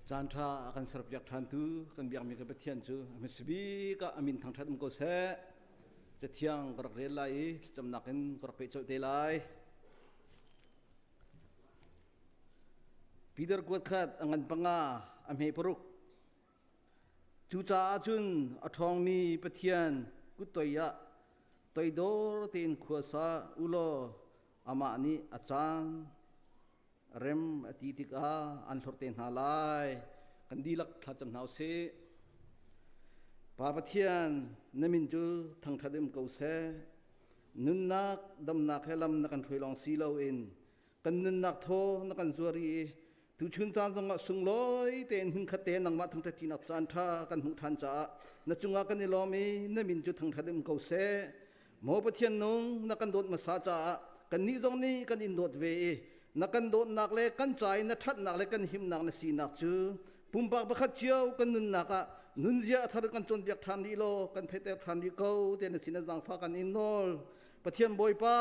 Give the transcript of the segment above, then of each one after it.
Caan ṭha a kan serpiak ṭhantu kan biakmi kan Pathian cu a hmasa bik ah a min thangṭhat um ko seh. Cathiang ka rak rel lai i thlacamnak in ka rak peh colh te lai. Peter kuat khat a ngan panga a hme paruk. Cucaah cun a ṭhawngmi Pathian kut toi ah toidor tein khua sa u law amah nih a caan rem a ti tikah an hlorh te hna lai. Kan dihlak thlacam hna usih. Pa Pathian, na min cu thangṭhat um ko seh. Nunnak damnak he lam na kan hruai lawng si loin kan nunnak thaw na kan zuar i tuchun caan zongah sunglawi tein hmunkhat te nangmah thangṭhatṭinak caan ṭha kan hmuh ṭhan caah na cungah kan i lawm i na min cu thangṭhat um ko seh. Maw Pathian nung, na kan dawt hmasa caah kannih zong nih kan in dawt ve i na kan dawtnak le kan ca i na ṭhatnak le kan himnak na sinak cu pumpak pakhat cio kan nunnak ah nunzia a thar kan cawnpiak ṭhan rih law kan theihter ṭhan rih ko te na sin a zaangfah kan in nawl. Pathian Bawipa,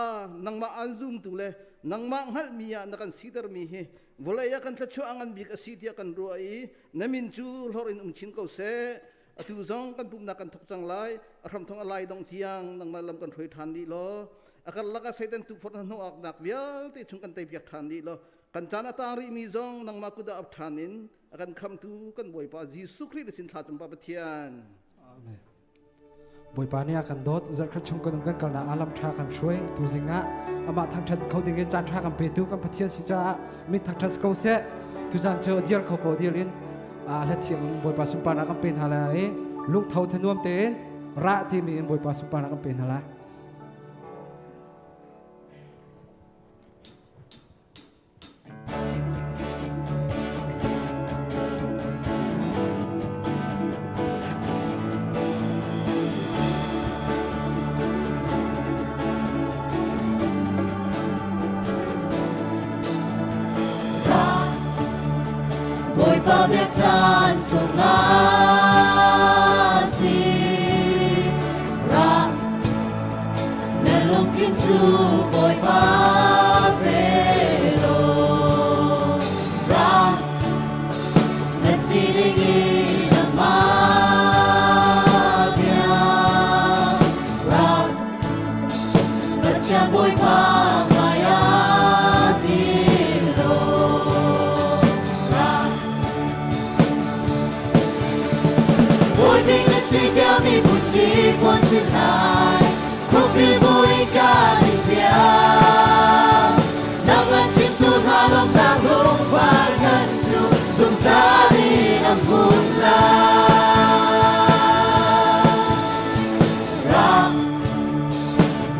nangmah aan zumtu le nangmah hngalhmi ah na kan sitermi hi vawlei ah kan thluachuah a ngan bik a si tiah kan ruah i na min cu hlorh in um chin ko seh. Atu zong kan pumhnak kan thawk cang lai. A hramthawk a lai dong tiang nangmah lam kan hruai ṭhan dih law a karlak ah Satan tukforh hnahnawhnak vialte chung kan teipiak ṭhan dih law kan caan a tang rihmi zong nangmah kut ah ap ṭhan in a kan khamtu kan Bawipa Jesuh Khrih na sin thla cung Pa Pathian. Amen. Bawipa nih a kan dawt zarhkhat chung kan um kan kalnak alam ṭha kan hruai tuzing ah amah thangṭhat kho ding in caan ṭha kan petu kan Pathian si caah min thangṭhat si ko seh tuzaan cu dial kho ko dial in hla thiang in Bawipa sunparnak kan pe hna lai i lungtho thanuam tein rah timi in Bawipa sunparnak kan pe hna lai. Bawipa biakcaan sungah si ra na lungthin cu Bawipa pe law ra na sining in amah bia ra Pathian Bawipa hmaiah dir law ra Bawi na si tiah miphun nih khuan si lai khuapi bawi ka in piak nang an chimtu hna lawmnak lungvar kan cu zungzal in an hmun lai Ra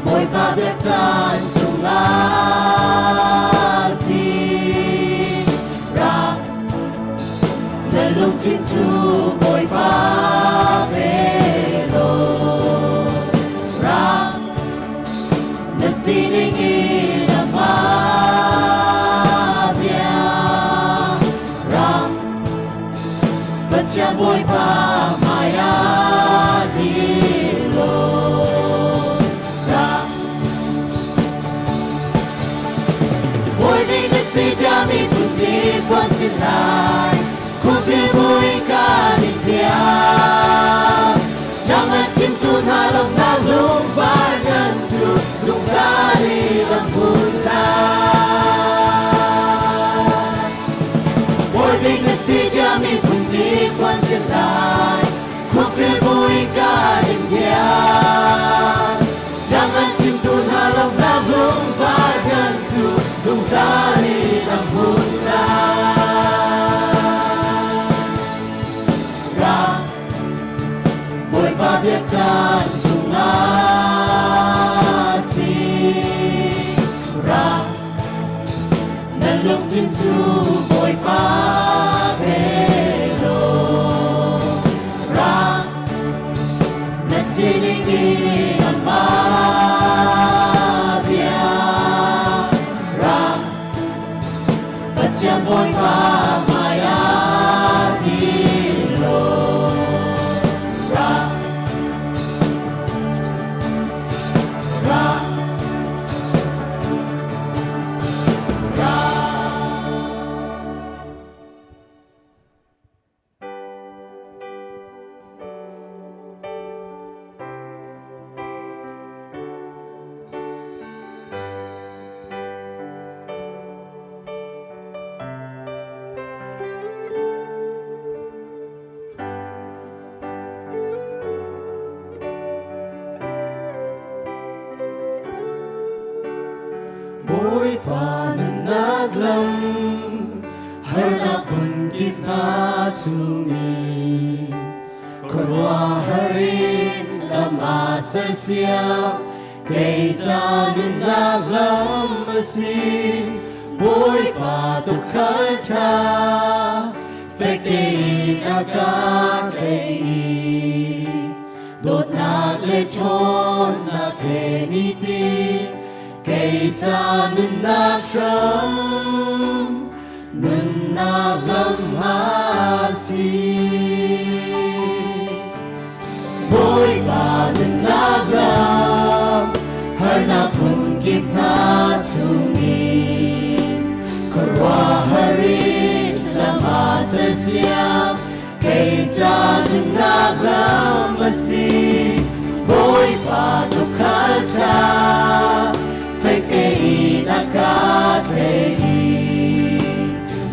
Bawipa biakcaan sungah si ra Na lungthin cu Bawipa pe law ra na sining in amah bia ra Pathian Bawipa hmaiah dir law ra Bawi nih na si tiah miphun nih khuan sin lai, khuapi buin kan in piak. Nang an chimtu hna lawmhnak lungvar ngan cu zungzal in an hmun lai. Bawi bik na si tiah miphun nih khuan sin lai, khuapi buin kan in piak. Nang an chimtu hna lawmhnak lungvar ngan cu zungzal in an hmun lai. Ra Bawipa biakcaan sungah si ra nan lungthin cu Bawipa pe law ra na sining in amah bia ra Pathian Bawipa hmaiah dir law ra. Lam harnak phun kip hna chungin khuaruahhar in lam aa sersiam kei ca nunnak lam a si. Bawipa tuukhal ṭha fek tein a ka tlaih i dawtnak le ṭhawnnak he nitin kei ca nunnak hram nunnak lam a si. Bawipa nunnak lam harnak phun kip hna chungin khuaruahhar in lam aa sersiam kei ca nunnak lam a si. Bawipa tuukhal ṭha fek tein a ka tlaih i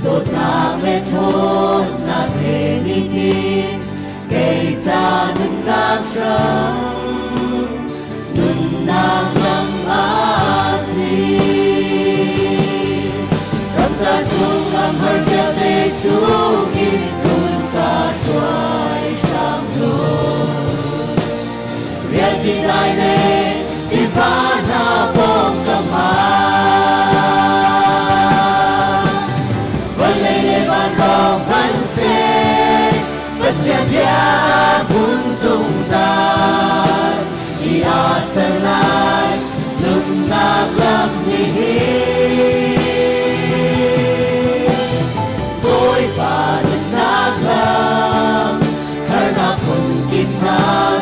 dawtnak le ṭhawnnak he nitin kei ca nunnak hram nunnak lam a si. Ramcar chung lam har vialte chungin run ka hruai hram law. Rianti dai le tiva hna pawngkam ah vawlei le vanlawng hmanhseh Pathian bia hmun zungzal i aa ser lai nunnak lam hi. Bawipa nunnak lam harnak phun kip hna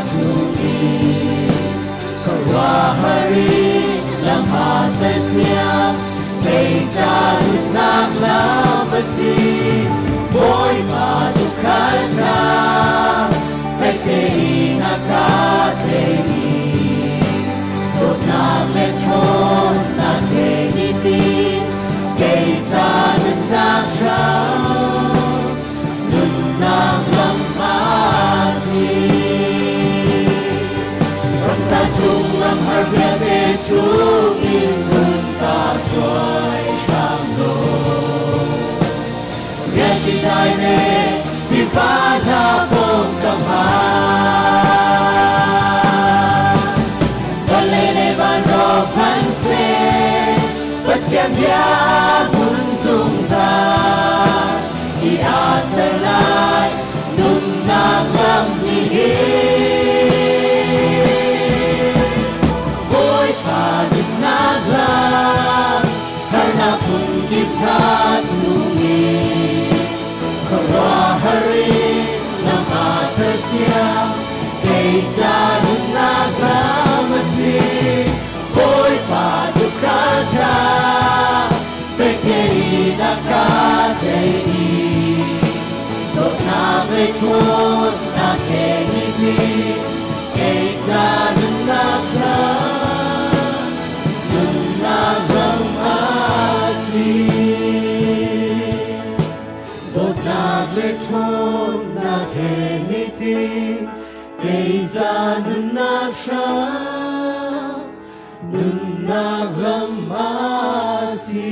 chungin khuaruahhar in lam aa sersiam kei ca nunnak lam a si. Bawipa tuukhal ṭha fek tein a ka tlaih i dawtnak le ṭhawnnak he nitin kei ca nunnak hram nunnak lam a si. Ramcar chung ram har vialte chungin run ka hruai hram law. Rianti dai le tiva hna pawngkam ah vawlei le vanrawk hmanhseh Pathian bia hmun zungzal i aa ser lai nunnak lam hi. Bawipa nunnak lam harnak phun kip hna chungin khuaruahhar in lam aa sersiam kei ca nunnak lam a si. Bawipa tuukhal ṭha fek tein a ka tlaih i dawtnak le ṭhawnnak he nitin kei ca nunnak lam nunnak lam a si. Dawtnak le ṭhawnnak he nitin kei ca nunnak hram nunnak lam a si.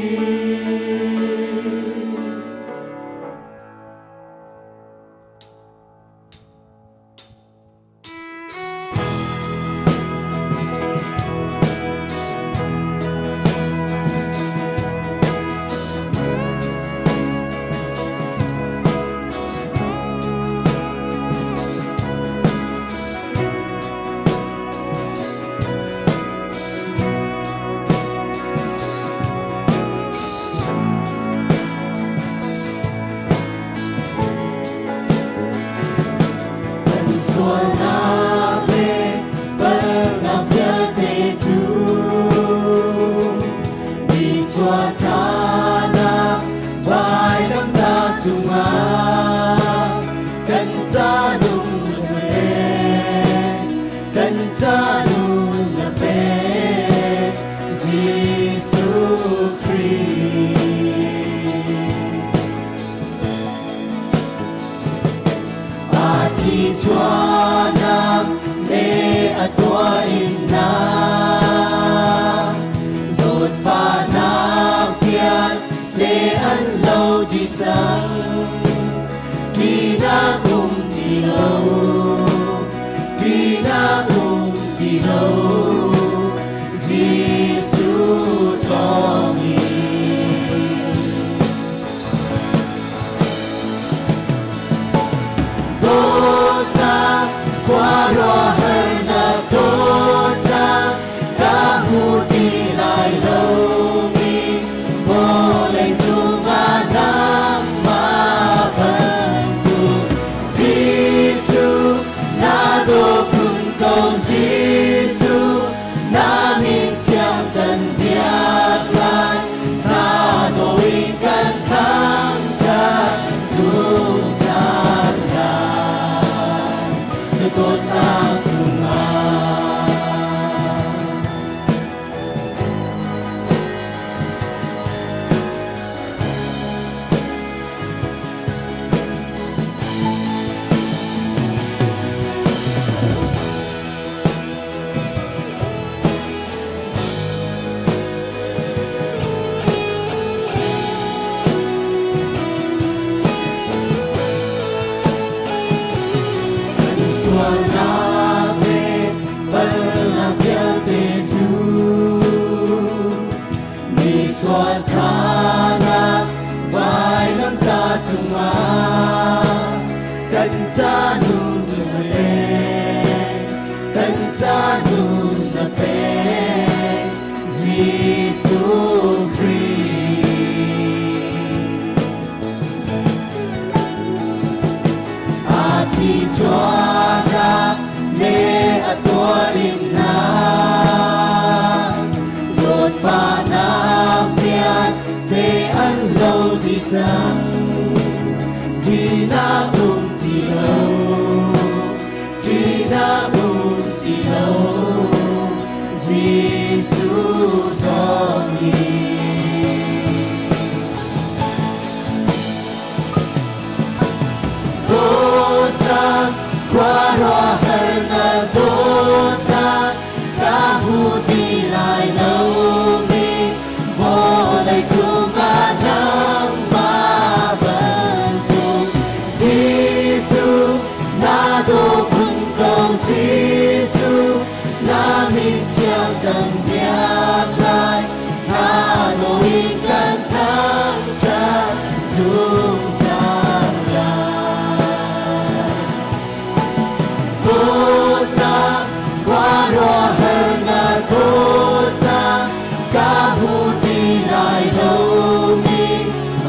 Kan sualnak le palhnak vialte cu Misual thanak vailamtah cungah kan ca nung na pek, kan ca nung na pek, Jesuh Khrih. A thi chuahnak le a tuah innak zawtfahnak vialte lo, ṭihnak um ti lo, Jesuh thawngin. Dawtnak khuaruahharnak dawtnak ka hmu ti lai lo mi vawlei cungah nangmah bantuk Jesuh na daw khun ko Jesuh na min thiang kan biak lai na daw in kan thangṭhat zungzal lai na dawtnak chungah. Kan sualnak le palhnak vialte cu mi sual thanak vailamtah cungah kan ca nun na pek, kan ca nun na pek, Jesuh Khrih. A thi chuahnak le a tuarin hna zawtfahnak vialte an lo dih cang. Ṭihnak um ti lo, ṭihnak um ti lo, Jesuh thawngin. Dawtnak khuaruahharnak dawtnak ka hmu ti lai lo mi vawlei cungah nangmah bantuk Jesuh na daw khun ko Jesuh na min thiang kan biak lai tha in kan thangṭhat zungzal lai. Dawtnak khuaruahharnak dawtnak ka hmu ti lai lo mi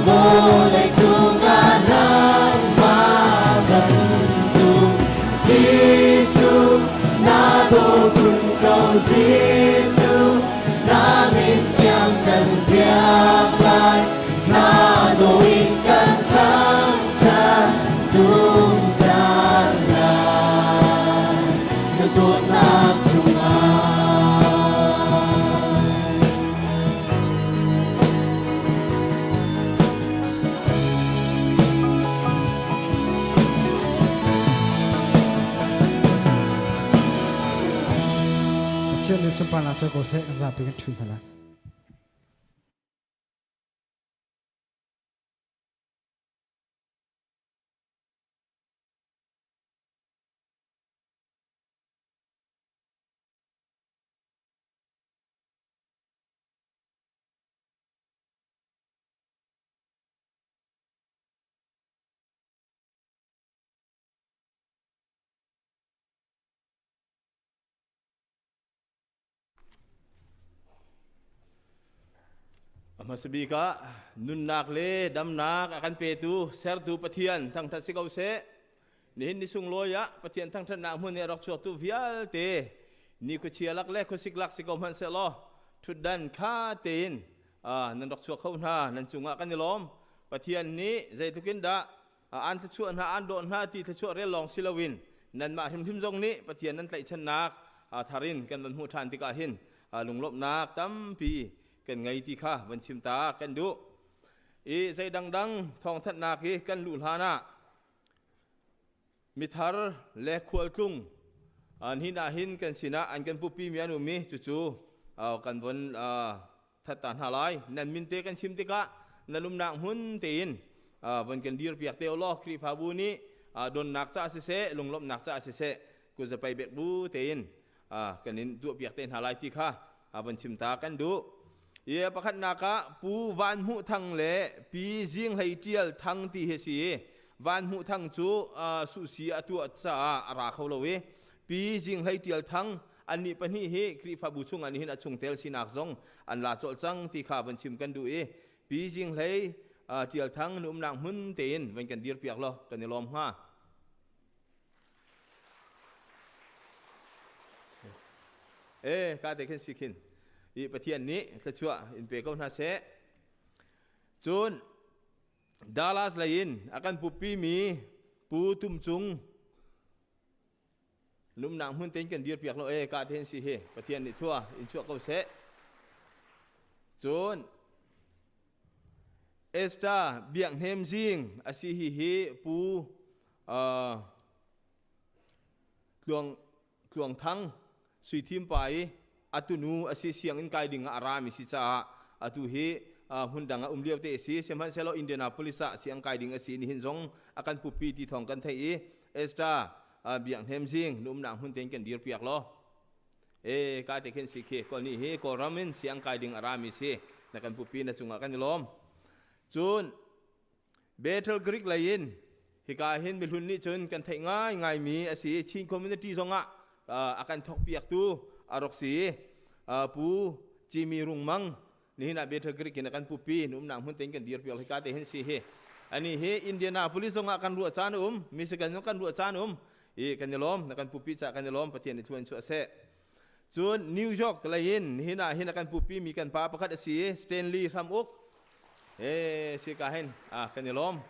vawlei cungah nangmah bantuk Jesuh na daw khun ko Jesuh na min thiang kan biak lai na daw in kan thangṭhat zungzal lai na dawtnak chungah. Pathian nih sunparnak co ko seh kan zapi kan ṭhu hna lai. A hmasabik ah nunnak le damnak a kan petu sertu Pathian thangṭhat si ko seh. Nihin ni sunglawi ah Pathian thangṭhatnak hmun i a rak chuaktu vialte ni khuachia lak le khuasik lak si ko hmanh sehlaw ṭhutdan kha tein nan rak chuak kho hna nan cungah kan i lawm. Pathian nih zeitluk in dah an thluachuah hna an dawh hna ti thluachuah rel lawng si loin nanmah hrimhrim zong nih Pathian nan tlaihchannak thar in kan van hmuh ṭhan tikah hin lunglawmhnak tampi kan ngei ti kha van chim ta kan duh. I zei dangdang thawngthanhnak hi kan luh hlan ah mithar le khualtlung hin ah hin kan sinah an kan pupi mi an um i cucu kan von that ta hna lai. Nan min te kan chim tikah nan umnak hmun tein von kan dir piak te law Khrihfabu nih. Donnak ca siseh, lunglawmhnak ca siseh, kutzapai bek bu tein kan in tuahpiak te hna lai ti kha van chim ta kan duh. I pakhatnak ah Pu Van Hmuh Thang le Pi Zing Hlei Ṭial Thang ti hi si. Van Hmuh Thang cu suhsi a tuah caah a ra kho lo i Pi Zing Hlei Ṭial Thang annih pahnih hi Khrihfabu chung ah nihin a chungtel sinak zong an la colh cang ti kha van chim kan duh i Pi Zing Hlei Ṭial Thang na umnak hmun tein van kan dirpiak law kan i lawm hnga. E ka te khin si khin i Pathian nih thluachuah in pe ko hna seh. Cun Dallas lei in a kan puppi mi Pu Tum Cung lumnak hmun tein kan dir piak lo e ka te si hi Pathian nih thua in chuah ko seh. Cun Esther Biak Hnem Zing a si hi hi Pu Tluang Tluang Thang Sui Thim pa i atu nu a si. Sianginn kai ding ah a rami si caah atu hi hmun dang ah um lio te a si. Sihmanhsehlaw Indianapolis ah siang kai ding a si. Nihin zong a kan pupi ti thawng kan theih i Esther Biak Hnem Zing na umnak hmun tein kan dir piak law. E ka te khin si khi kol ni hi Kawlram in siang kai ding a rami si. Na kan pupi, na cungah kan i lawm. Cun Bethel Greek lei in hika hin mihlun nih cun kan theih ngaingaimi a si. Chin community zongah a kan thawkpiaktu a rak si. Pu Jimmy Rung Mang nihin ah Bethel Greek in a kan pupi. Umnak hmun tein kan dirpiak. Hika te hin si hi. Ani hi Indianapolis zongah kan ruah caan um, Michigan zong kan ruah caan um i kan i lawm. Na kan pupi ca kan i lawm. Pathian i thuan chu a seh. Cun New York lei in nihin ah hin a kan pupi mi kan pa pakhat a si, Stanley Hram Uk. E si ka hin a kan i lawm.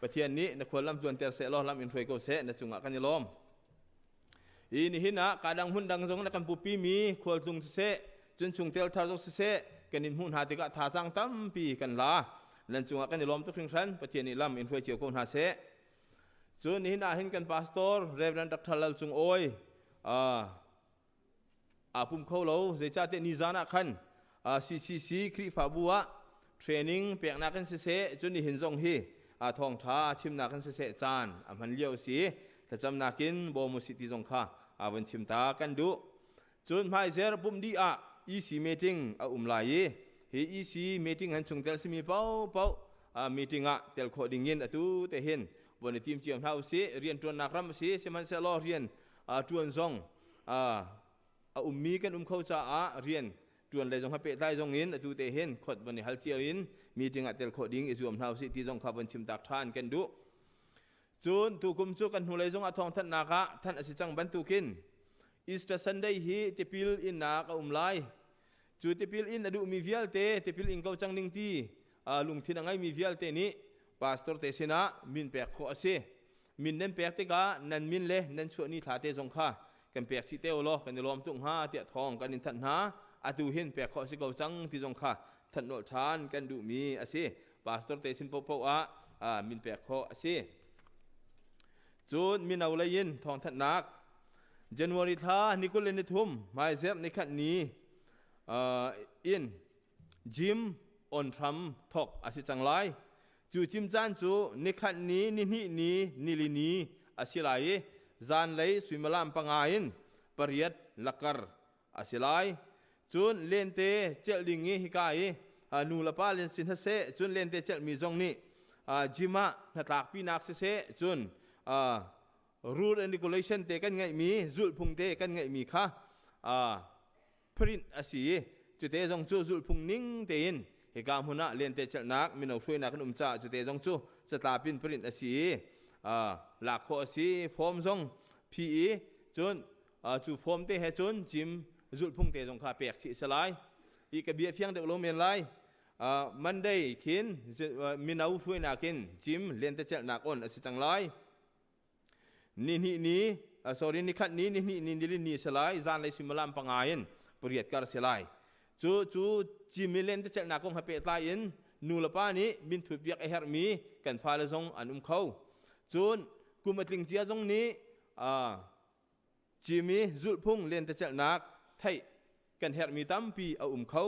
Pathian nih na khual lam tuanter seh law lam in hruai ko seh. Na cungah kan i lawm. I nihin ah ka dang hmun dang zong na kan pupi mi khualtlung siseh, cun chungtel thar zong siseh, kan in hmuh hna tikah thazaang tampi kan la. Nan cungah kan i lawm tuk hringhran. Pathian nih lam in hruai cio ko hna seh. Cun nihin ah hin kan pastor Reverend Dr. Lal Cung Awi aa pum kho lo, zeicahtiah nizan ah khan CCC Khrihfabu ah training peknak in siseh, cun nihin zong hi thawngṭha chimnak in siseh caan a hman lio a si. Thlacamnak in bawm usih ti zong kha van chim ta kan duh. Cun hmaizer pumh dih ah EC meeting a um lai i hi EC meeting han chungtel simi paohpaoh meeting ah tel khawh ding in atu te hin von i tim cio hna usih. Rianṭuannak ram a si, sihmanhsehlaw rian ṭuan zong a ummi kan um kho caah rian ṭuan lei zong ha pehtlai zong in atu te hin khot von i hal cio in meeting ah tel khawh ding i zuam hna usih ti zong kha von chim tak ṭhan kan duh. Cun tukum cu kan hnulei zong ah thawngthanhnak ah thanh a si cang bantukin Easter Sunday hi tipil innak a um lai. Cu tipil in a duhmi vialte, tipil in ko cang ning ti lungthin a ngeimi vialte nih pastor te sinah min pek khawh a si. Min nan pek tikah nan min le nan chuah ni thla te zong kha kan pek chih te u law kan i lawm tuk hnga tiah thawng kan in thanh hna. Atu hin pek khawh a si ko cang ti zong kha thanh nolh ṭhan kan duhmi a si. Pastor te sin paohpaoh ah min pek khawh a si. Cun mino lei in thawngthanhnak. January thla ni 23 hmaizerh nikhat ni in gym on hram thok a si cang lai. Cu cim caan cu nikhat ni, nihnih ni, nili ni a si lai i zanlei suimilam 5 in 8 lakar a si lai. Cun lente celh ding i hika i nu le pa len si hnaseh, cun lente celhmi zong nih gym ah hnatlakpinak siseh, cun rule and regulation te kan ngeihmi, zulhphung te kan ngeihmi kha print a si i cute zong cu zulhphung ning tein hika hmun ah lente celhnak mino hruainak kan um caah cute zong cu catlap in print a si i lak khawh a si. Form zong phi i cun cu form te he cun gym zulhphung te zong kha pek chih a si lai. I ka bia fiang deuh lo men lai. Monday khin mino hruainak in gym lentecelhnak on a si cang lai. Ni hnih ni, sorry, ni khat ni, ni hnih ni, nili ni si lai. Zanlei suimilam 5 in 8 kar si lai. Cu cu gym i lentecelhnak kong he pehtlai in nu le pa nih minthut biak a herhmi kan fale zong an um kho. Cun kum a tling cia zong nih Cimi zulhphung lentecelhnak theih kan herhmi tampi a um kho.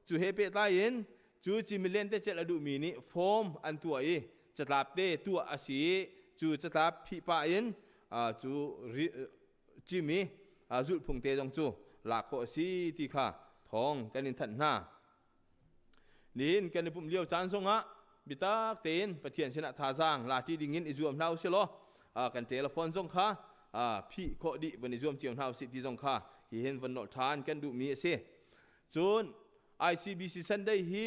Cu he pehtlai in cu cimi lentecelh a duhmi nih form an tuah i catlap te tuah a si i Cu catlap phih pah in cu cimi zulhphung te zong cu lak khawh a si ti kha thawng kan in thanh hna. Nihin kan i pumh lio caan zongah biatak tein Pathian sinah thazaang la ṭi dingin i zuam hna usih law kan telephone zong kha phih khawh dih van i zuam cio hna usih ti zong kha hihin van nolh ṭhan kan duhmi a si. Cun ICBC Sunday hi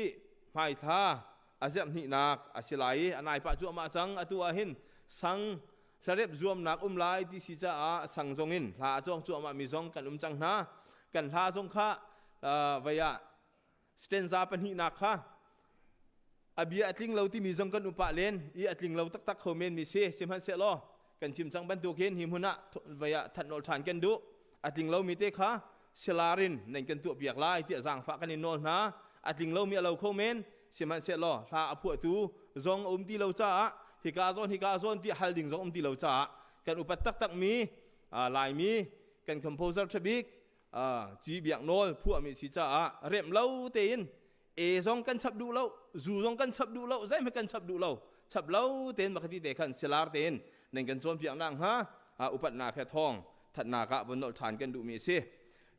hmaithla a zerhhnihnak a si lai i a nai pah cuahmah cang. Atu ah hin sang hlarep zuamnak um lai ti si caah sang zong in hla a cawng cuahmah mi zong kan um cang hna. Kan hla zong kha vei ah stanza pahnihnak kha a bia a tling lo timi zong kan um pah len i a tling lo taktak kho men mi si. Sihmanhsehlaw kan chim cang bantukin hi hmun ah vei ah that nawl ṭhan kan duh. A tling lomi te kha silarin nan kan tuahpiak lai tiah zaangfah kan in nawl hna. A tling lomi a lo kho men, sihmanhsehlaw hla a phuahtu zong a um ti lo caah hika zawn hika zawn ti hal ding zong um ti lo caah kan upat taktakmi Laimi kan composer ṭhabik Ci Biak Nawl phuahmi si caah remh lo tein e zong kan chap duh lo, zu zong kan chap duh lo, zeihmanh kan chap duh lo, chap lo tein makati te khan silar tein nan kan cawnpiak nak hnga upatnak he thawng thatnak ah von nolh ṭhan kan duhmi a si.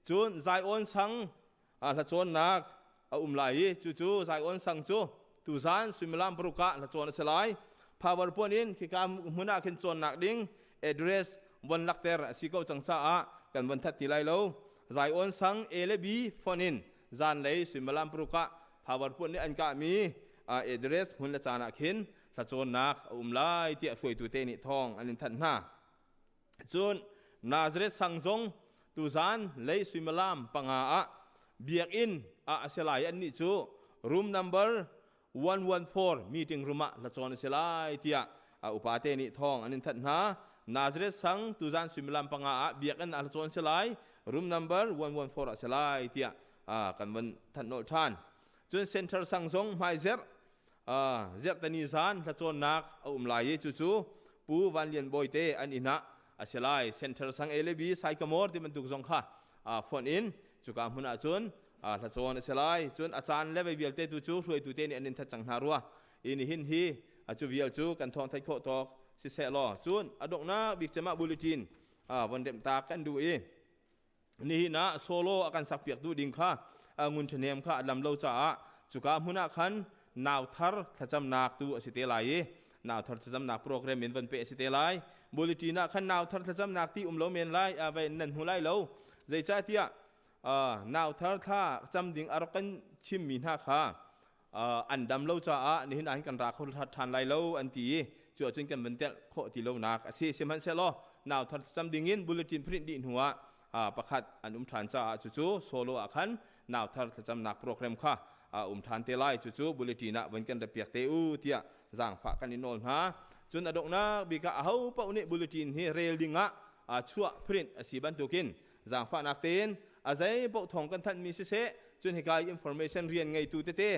Cun Zion sang hlacawnnak a um lai i cucu Zion sang cu tuzan suimilam paruk ah hlacawn a si lai. Power puan in khika hmun ah khin cawnnak ding address von lakter a si ko cang caah kan von that ti lai lo. Zion sang A le B phone in zanlei suimilam paruk ah power puan nih an kahmi address hmun le caan ah khin hlacawnnak a um lai tiah hruaitu te nih thawng an in thanh hna. Cun Nazareth sang zong tuzan lei suimilam panga ah biakinn ah a si lai. Annih cu room number 114 meeting room ah hlacawn a si lai tiah upa te nih thawng an in thanh hna. Nazareth sang tuzan suimilam panga ah biakinn ah hlacawn si lai, room number 114 ah si lai tiah kan von thanh nolh ṭhan. Cun center sang zong hmaizerh zerhtani zan hlacawnnak a um lai i cucu Pu Van Lian Bawi te an inn ah a si lai. Center sang A le B Saikamor ti bantuk zong kha fonh in cuka hmun ah cun hlacawn a si lai. Cun a caan le vei vialte tu cu hruaitu te nih an in that cang hna rua. I nihin hi cu vial cu kan thawng theih khawh tawk siseh law cun a donghnak bik cem ah bulletin von remh ta kan duh i nihin ah solo a kan sakpiak duh ding kha ngun ṭhahnem kha a lam lo caah cuka hmun ah khan nau thar thlacamnak tu a si te lai i nau thar thlacamnak program in van pe a si te lai. Bulletin ah khan nau thar thlacamnak ti um lo men lai, vai nan hmu lai lo. Zeicahtiah nau thar thla cam ding a rak kan chimmi hna kha an dam lo caah nihin ah hin kan ra kho ṭhan lai lo an ti i cu ahcun kan van telh khawh ti lonak a si. Sihmanhsehlaw nau thar cam dingin bulletin print dih hnu ah pakhat an um ṭhan caah cucu solo ah khan nau thar thlacamnak program kha a um ṭhan te lai. Cucu bulletin ah van kan piak te u tiah zaangfah kan i nawl hna. Cun a donghnak bik ah aho paoh nih bulletin hi rel dingah chuah print a si bantukin zaangfahnak tein a zei paoh thawng kan thanhmi siseh, cun hika i information rian ngeitu tete,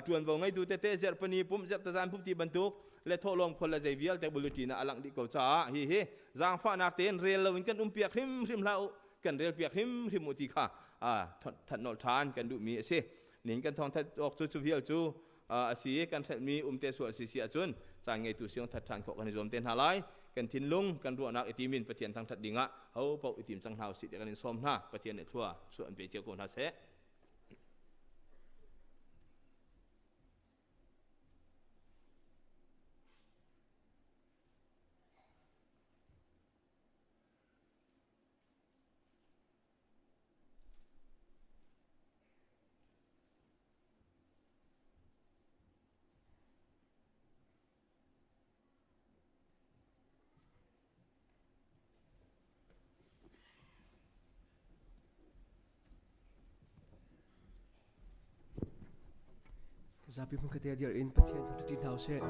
ṭuanvo ngeitu tete, zerhpani pumh, zerhtazan pumh ti bantuk le thawhlawm khol le zei vialte bulletin ah a langh dih ko caah hi hi zaangfahnak tein rel loin kan um piak hrimhrim hlah u, kan rel piak hrimhrim u ti kha thanh nolh ṭhan kan duhmi a si. Nin kan thawng that awk cu cu vial cu a si i kan hrelhmi um te sual si si ahcun caan ngeitu siang that ṭhan khawh kan i zuam te hna lai. Kan thinlung kan ruahnak i timin Pathian thangṭhat dingah ho paoh i tim cang hna usih tiah kan in sawm hna. Pathian nih thlua suah an pe cio ko hna seh. Zapi hmun kate dir in Pathian thangṭhat hna usih.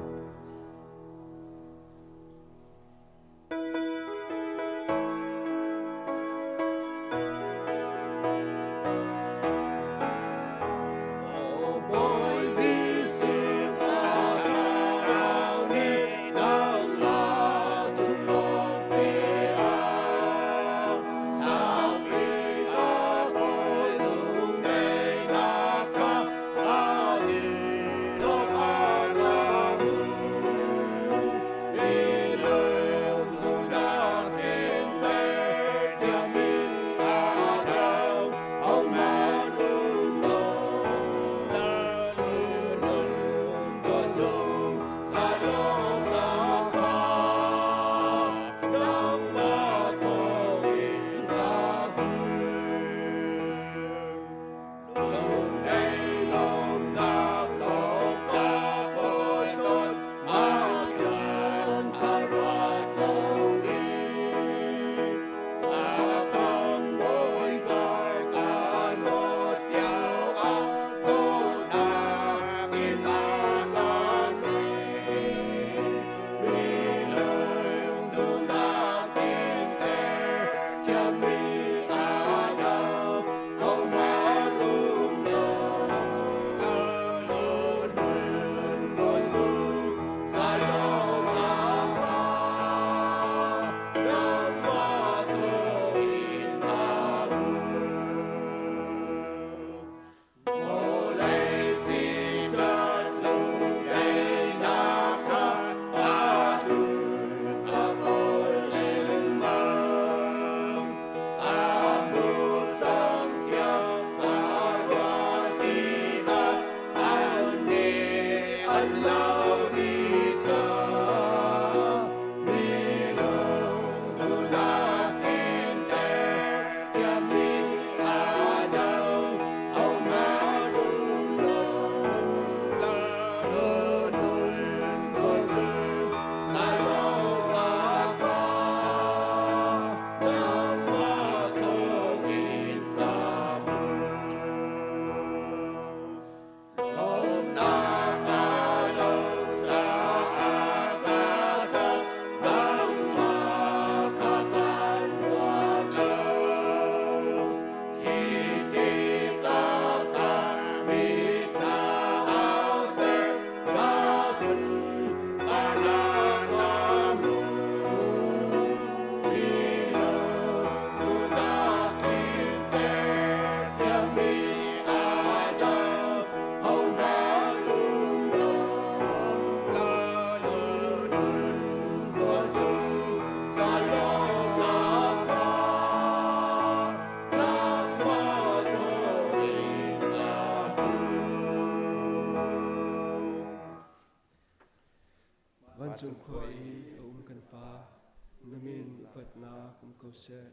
Na min upatnak um ko seh.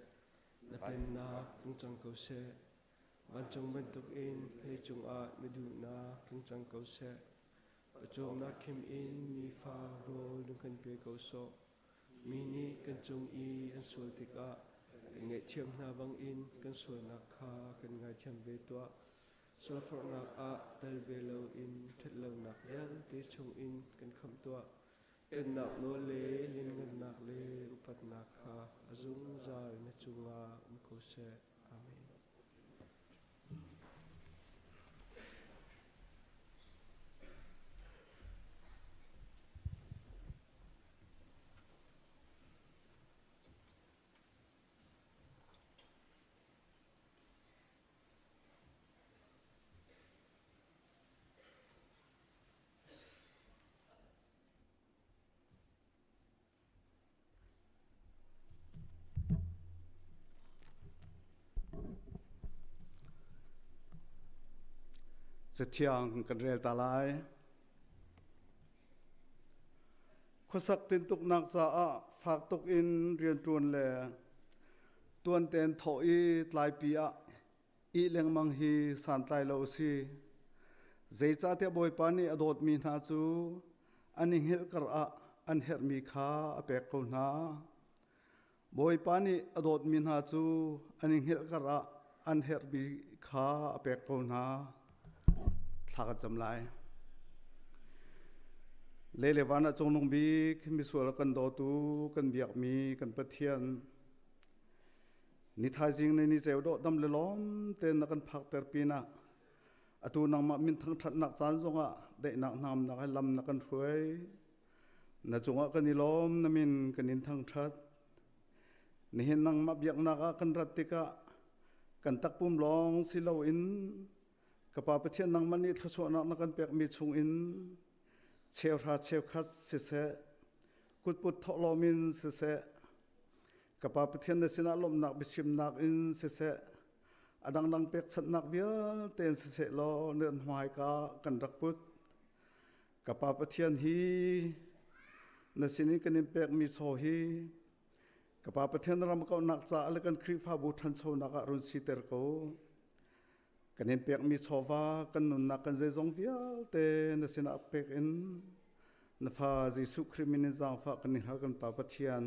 Na pennak tlung cang ko seh. Vancung bantukin leicung ah na duhnak tlung cang ko seh. Pawcawmnak khim in mi fa rawl na kan pe ko sawh. Mi nih kan cung i an sual tikah kan ngaihthiam hna bangin kan sualnak kha kan ngaithiam ve tuah. Sualforhnak ah tel ve loin ṭhatlonak vialte chungin kan khamh tuah. Pennak nawl le lianngannak le upatnak kha a zungzal na cungah um ko seh. Amen. Cathiang kan rel ta lai. Khuasak tintuknak caah fak tuk in rianṭuan le tuanten thawh i tlaipi ah ih lengmang hi santlai lo a si. Zeicahtiah Bawipa nih a dawtmi hna cu an i hngilh karah an herhmi kha a pek ko hna. Bawipa nih a dawtmi hna cu an i hngilh karah an herhmi kha a pek ko hna. Thla kan cam lai. Lei le van ah cungnung bik misual kan dawtu kan biakmi kan Pathian ni thaizing ni ni ceu dawh dam le lawm tein na kan phakter pinah atu nangmah min thangṭhatnak caan zongah daihnak hnamnak he lam na kan hruai. Na cungah kan i lawm, na min kan in thangṭhat. Nihin nangmah biaknak ah kan rat tikah kan takpum lawng si loin ka Pa Pathian nangmah nih thluachuahnak na kan pekmi chungin cheuhra cheukhat siseh, kutput thawhlawm in siseh, ka Pa Pathian na sinah lawmhnak biachimnak in siseh, a dangdang pekchanhnak vialte in siseh law nan hmaika kan rak put. Ka Pa Pathian hi na sin in kan in pekmi chaw hi ka Pa Pathian ram kauhnak caah le kan Khrihfabu ṭhanchonak ah run siter ko. Kan in pekmi chawva kan nunnak kan zeizong vialte na sinah pek in na fa Jesuh Khrih min in zaangfah kan in hal kan Pa Pathian.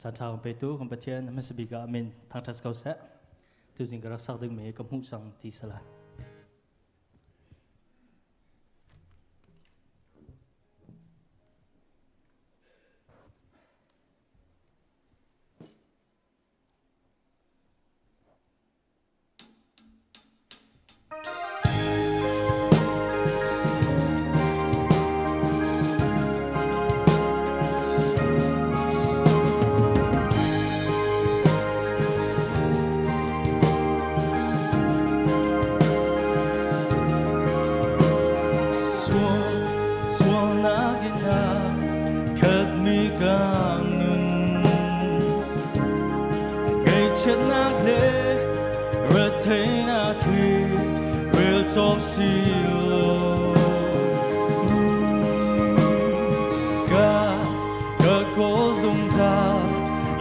Caan ṭha kan petu kan Pathian hmasa bik ah amen thangṭhat ko seh. Tuzing ka rak sak dingmi ka hmuh cang ti sala. Sualnak in a khatmi kan nun Ngaihchiatnak le retheihnak hi rel cawk si lo. Ka ka kawl zungzal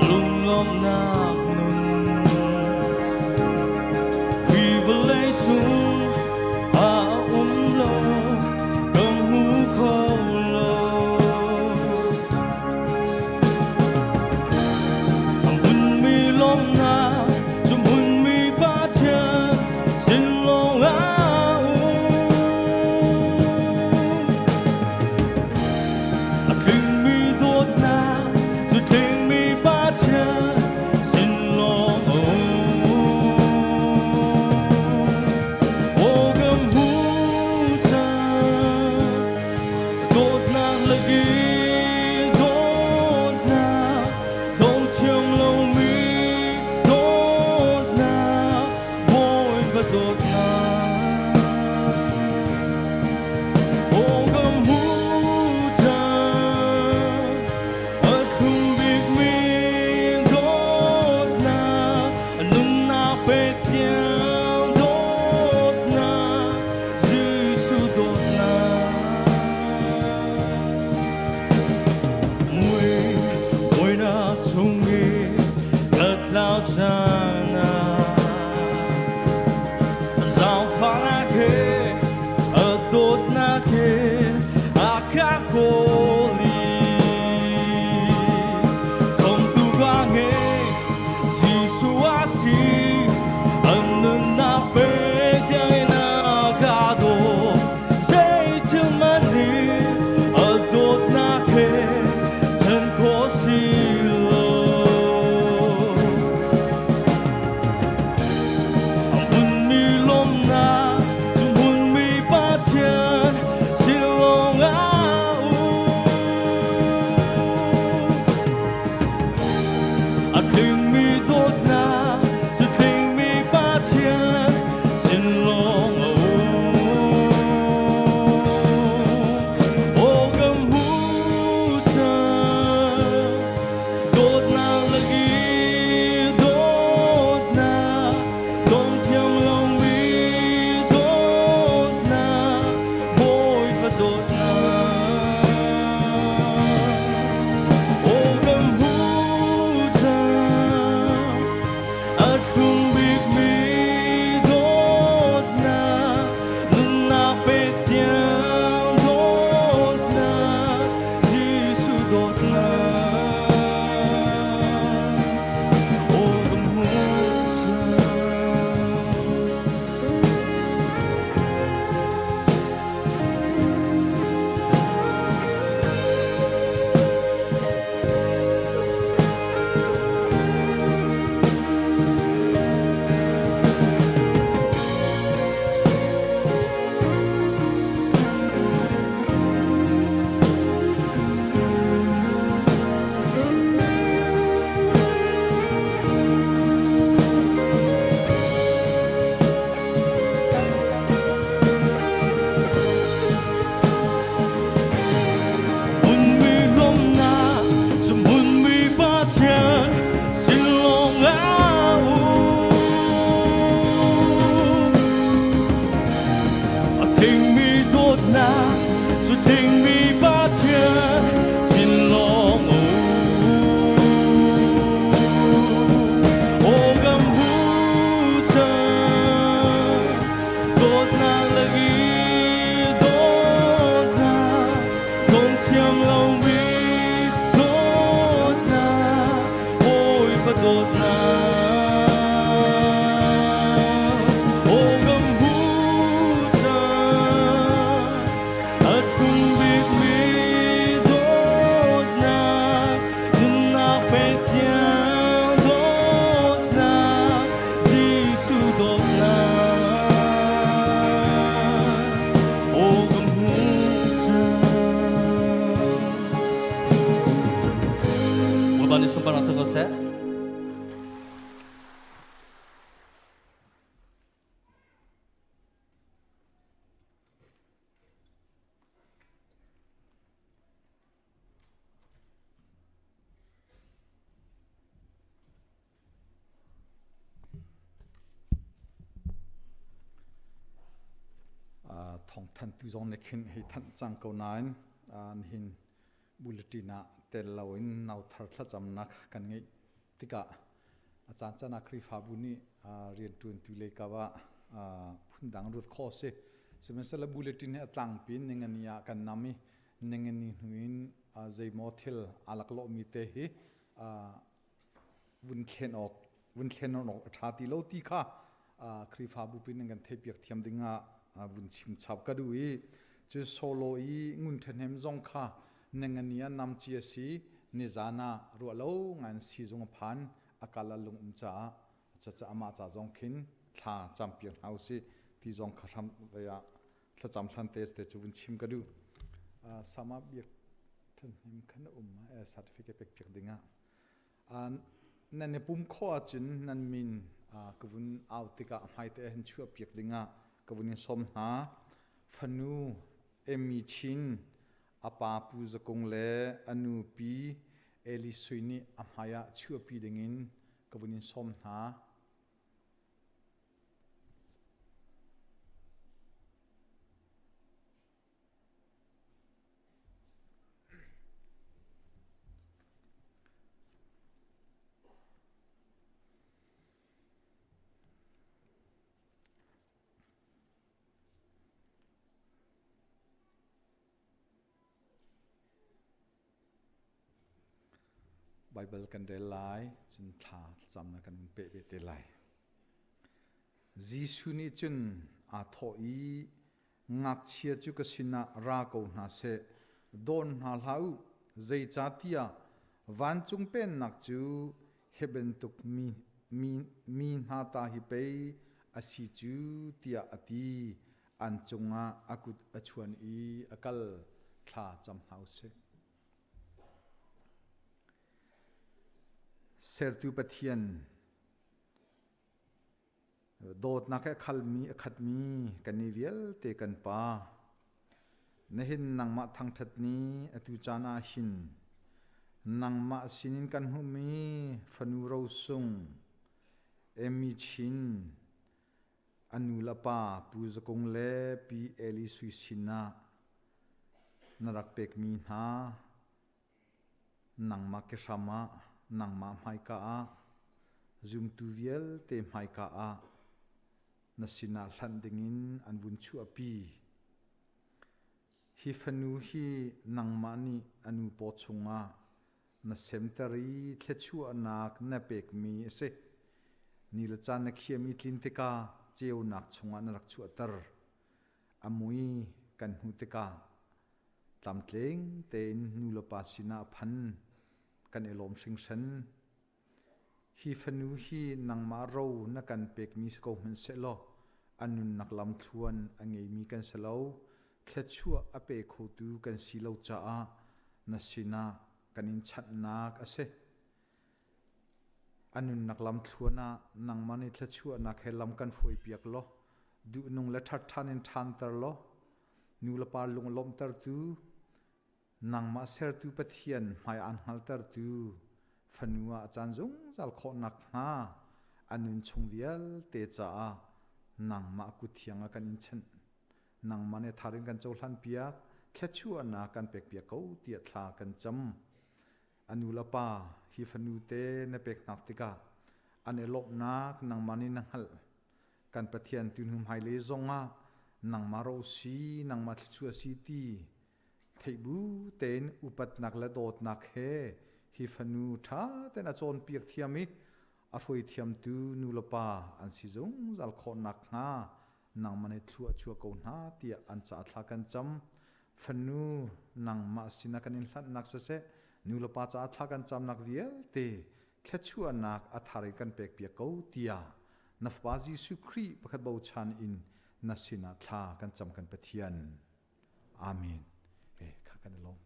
lunglawmhnak nun. Hi vawlei cung ah a um lo, ka hmu kho lo. Hmunmi lawmhnak cu hmunmi Pathian sin lawng ah um. Dawtnak cu tlingmi Pathian sin lawng a um. Aw kan hmu cang, dawtnak lak i dawtnak, dong thiam lomi dawtnak, Bawipa dawtnak. Aw kan hmu cang, a thlum bikmi dawtnak, nunnak pek tiang dawtnak, Jesuh dawtnak. Aw kan hmu cang. Bawipa nih sunparnak cu ko seh. Thawngthanhtu zong nih khin hei thanh cang ko nain nihin bulletin ah tel loin nauthar thlacamnak kan ngeih tikah a caan caan ah Khrihfabu nih rianṭuantu lei kap ah phundang ruat khawh a si. Sihmanhsehlaw bulletin hi a tlangpi in ningani ah kan nam i ningani hnu in zeimaw thil aa laklawhmi te hi vun thlen awk vun thlen awk a ṭha ti lo ti kha Khrihfabu pin in kan theihpiak thiam ding ah vun chim chap ka duh i cu solo i ngun ṭhahnem zong kha ningani ah namci a si nizan ah ruah lo ngai in siizung a phan a kal a lung um caah cucaah amah ca zong khin thla campiak hna usih ti zong kha hram vei ah thlacam hlan te te cu vun chim ka duh. Sama biak ṭhahnem khan a um certificate pek piak ding ah nan i pum khawh ahcun nan min ka vun au tikah hmaite hin chuah piak ding ah ka vun in sawm hna. Fanu Amy Chin a pa Pu Za Kung le a nu Pi Eli Sui nih a hmai ah chuahpi dingin ka vun in sawm hna. Baibal kan rel lai, cun thla thlacamnak kan peh ve te lai. Jesuh nih cun aa thawh i ngakchia cu ka sinah ra ko hna seh, dawn hna hlah u, zeicahtiah vancung pennak cu hi bantuk mi, mi, mi hna ta hi pei a si cu tiah a ti. An cungah a kut a chuan i a kal. Thla cam hna u sih. Sertu Pathian, Dawtnak he khalmi a khatmi kan i vialte kan Pa, nihin nangmah thangṭhat ni atu caan ah hin nangmah sinin kan hmuhmi fanu rosung Amy Chin, a nu le pa Pu Za Kung le Pi Eli Sui sin ah na rak pekmi hna Nangmah kehram ah, nangmah hmaika ah, zumtu vialte hmaika ah na sinah hlanh dingin an vun chuahpi. Hi fanu hi nangmah nih a nu paw chungah na semter i thluachuahnak na pekmi a si. Ni le caan na khiam i tlin tikah ceunak chungah na rak chuahter. A mui kan hmuh tikah Tlamtling tein nu le pa sinah phan kan i lawm hringhran. Hi fanu hi nangmah ro na kan pekmi si ko hmanhsehlaw a nunnak lamthluan a ngeimi kan si lo. Thluachuah a pe khotu kan si lo caah na sinah kan in chanhnak a si. A nunnak lamthluan ah nangmah nih thluachuahnak he lam kan hruaipiak law duhnung le ṭhatṭhan in ṭhanter law nulepa lunglawmhtertu, nangmah sertu Pathian hmai aan hngaltertu fanu ah a caan zungzal khawh nakhnga a nun chung vialte caah nangmah kut thiang ah kan in chanh. Nangmah nih thar in kan cohlan piak, thluachuahnak kan pek piak ko tiah thla kan cam. A nu le pa hi fanu te na pek hnak tikah an i lawmhnak nangmah nih na hngalh. Kan Pathian tu hnu hmailei zongah nangmah ro si, nangmah thluachuah si ti theih bu tein upatnak le dawtnak he hi fanu ṭha tein a cawnpiak thiam i a hruai thiamtu nu le pa an si zungzal khawh nakhnga nangmah nih thlua chuah ko hna tiah an ca thla kan cam. Fanu nangmah sinah kan in hlanhnak siseh, nu le pa caah thla kan camnak vialte thluachuahnak a thar in kan pekpiak ko tiah na Fapa Jesuh Khrih pakhat bochan in na sinah thla kan cam kan Pathian. Amen. Eh, kha kan i lawm.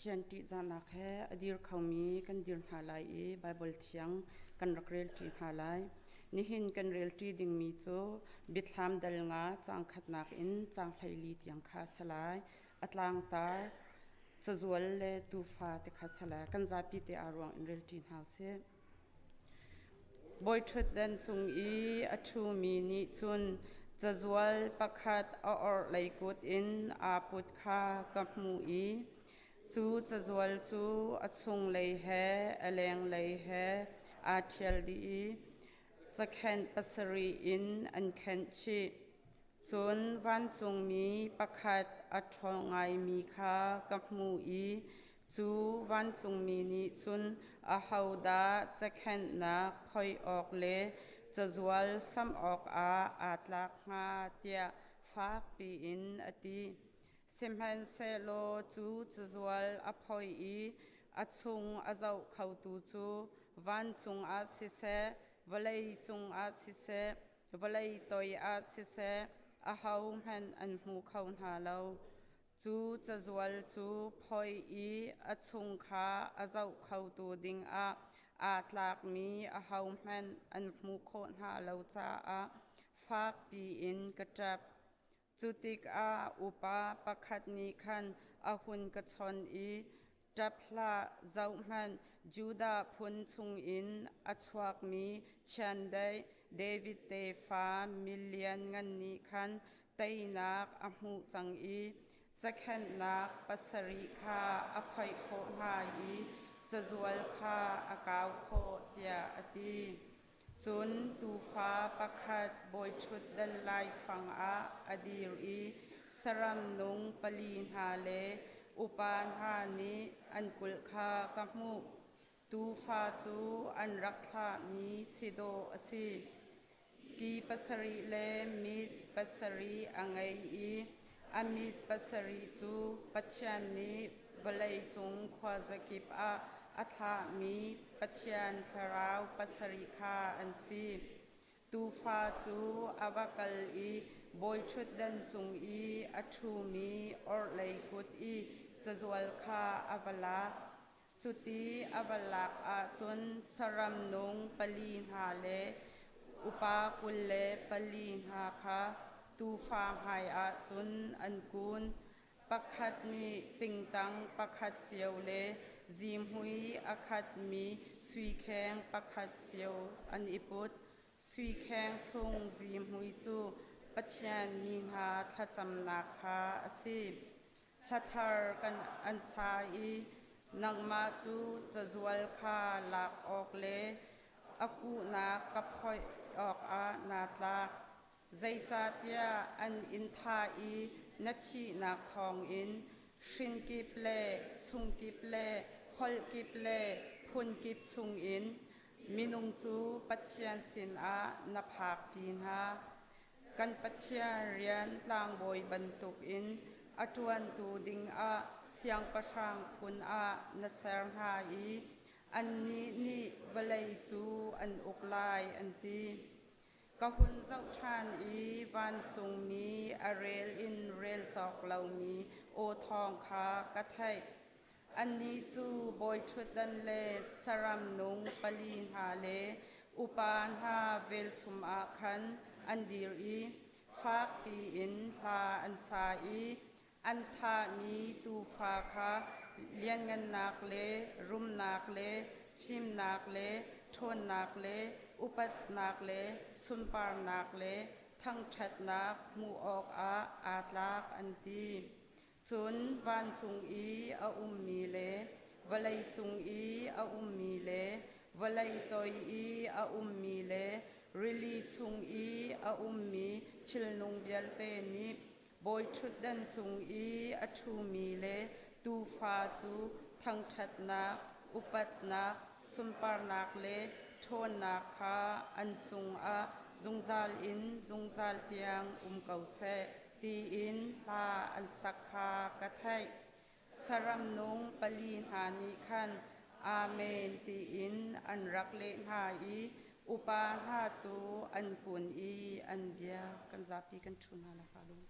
Pathian ṭihzahnak he a dir khomi kan dir hna lai i Baibal Thiang kan rak relṭi hna lai. Nihin kan relṭi dingmi cu Biathlam dal nga caang khatnak in caang 14 tiang kha a si lai. A tlangtar cazual le tuufa ti kha a si lai. Kan zapi te aa ruang in relṭi hna usih. Bawiṭhutdan cung i a ṭhumi nih cun cazual pakhat a orhlei kut in aa put kha ka hmuh i cu cazual cu a chunglei he a lenglei he aa ṭhial dih i cakhenh pasarih in an khenh chih. Cun vancungmi pakhat a ṭhawng ngaimi kha ka hmuh i Cu vancungmi nih cun ahodah cakhenhnak phoih awk le cazual samh awkah aa tlak hnga tiah fakpi in a ti. Sihmanhsehlaw cu cazual a phoih i a chung a zoh khotu cu vancung ah siseh, vawlei cungah siseh, vawlei toi ah siseh, ahohmanh an hmu kho hna lo. Cu cazual cu phoih i a chung kha a zoh khotu dingah aa tlakmi ahohmanh an hmuh khawh hna lo caah fakpi in ka ṭap. Cu tikah upa pakhat nih khan a hun ka chawnh i, Ṭap hlah, zohhmanh, Judah phun chungin a chuakmi chiandeih David tefa milianngan nih khan teinak a hmuh cang i cakhenhnak pasarih kha a phoih khawh hna i cazual kha a kau khawh tiah a ti. Cun tuufa pakhat bawiṭhutdan laifang ah a dir i saram nung pali hna le upa hna nih an kulh kha ka hmuh. Tuufa cu an rak thlahmi si dawh a si. Ki pasarih le mit pasarih a ngei i a mit pasarih cu Pathian nih vawleicung khuazakip ah a thlahmi Pathian thlarau pasarih kha an si. Tuufa cu a va kal i bawiṭhutdan cung i a ṭhumi orhlei kut i cazual kha a va lak. Cuti a va lak ahcun saram nung pali hna le upa 24 hna kha tuufa hmaiah cun an kun. Pakhat nih tingtang pakhat cio le zihmui a khatmi sui kheng pakhat cio an i put. Sui kheng chung zihmui cu Pathian mi hna thlacamnak kha a si. Hla thar kan an sa i nangmah cu cazual kha lak awk le a kuhnak ka phoih awkah naa tlak. Zeicahtiah an in thah i na thihnak thawngin hrin kip le chung kip le holh kip le phun kip chungin minung cu Pathian sinah na phakpi hna. Kan Pathian rian tlangbawi bantukin a ṭuantu dingah siangpahrang phun ah na ser hna i annih nih vawlei cu an uk lai, an ti. Ka hun zoh ṭhan i vancungmi a rel in rel cawk lomi aw thawng kha ka theih. Annih cu bawiṭhutdan le saram nung pali hna le upa hna velchum ah khan an dir i fakpi in hla an sa i an thahmi tuufa kha lianngannak le rumnak le fimnak le ṭhawnnak le upatnak le sunparnak le thangṭhatnak hmuh awkah aa tlak an ti. Cun vancung i a ummi le vawlei cung i a ummi le vawlei toi i a ummi le rili chung i a ummi thilnung vialte nih bawiṭhutdan cung i a ṭhumi le tuufa cu thangṭhatnak, upatnak, sunparnak le ṭhawnnak kha an cungah zungzal in zungzal tiang um ko seh, tiin hla an sak kha ka theih. Saram nung pali hna nih khan Amen tiin an rak leh hna i upa hna cu an kun i an bia kan zapi kan ṭhu hna lai ka lung.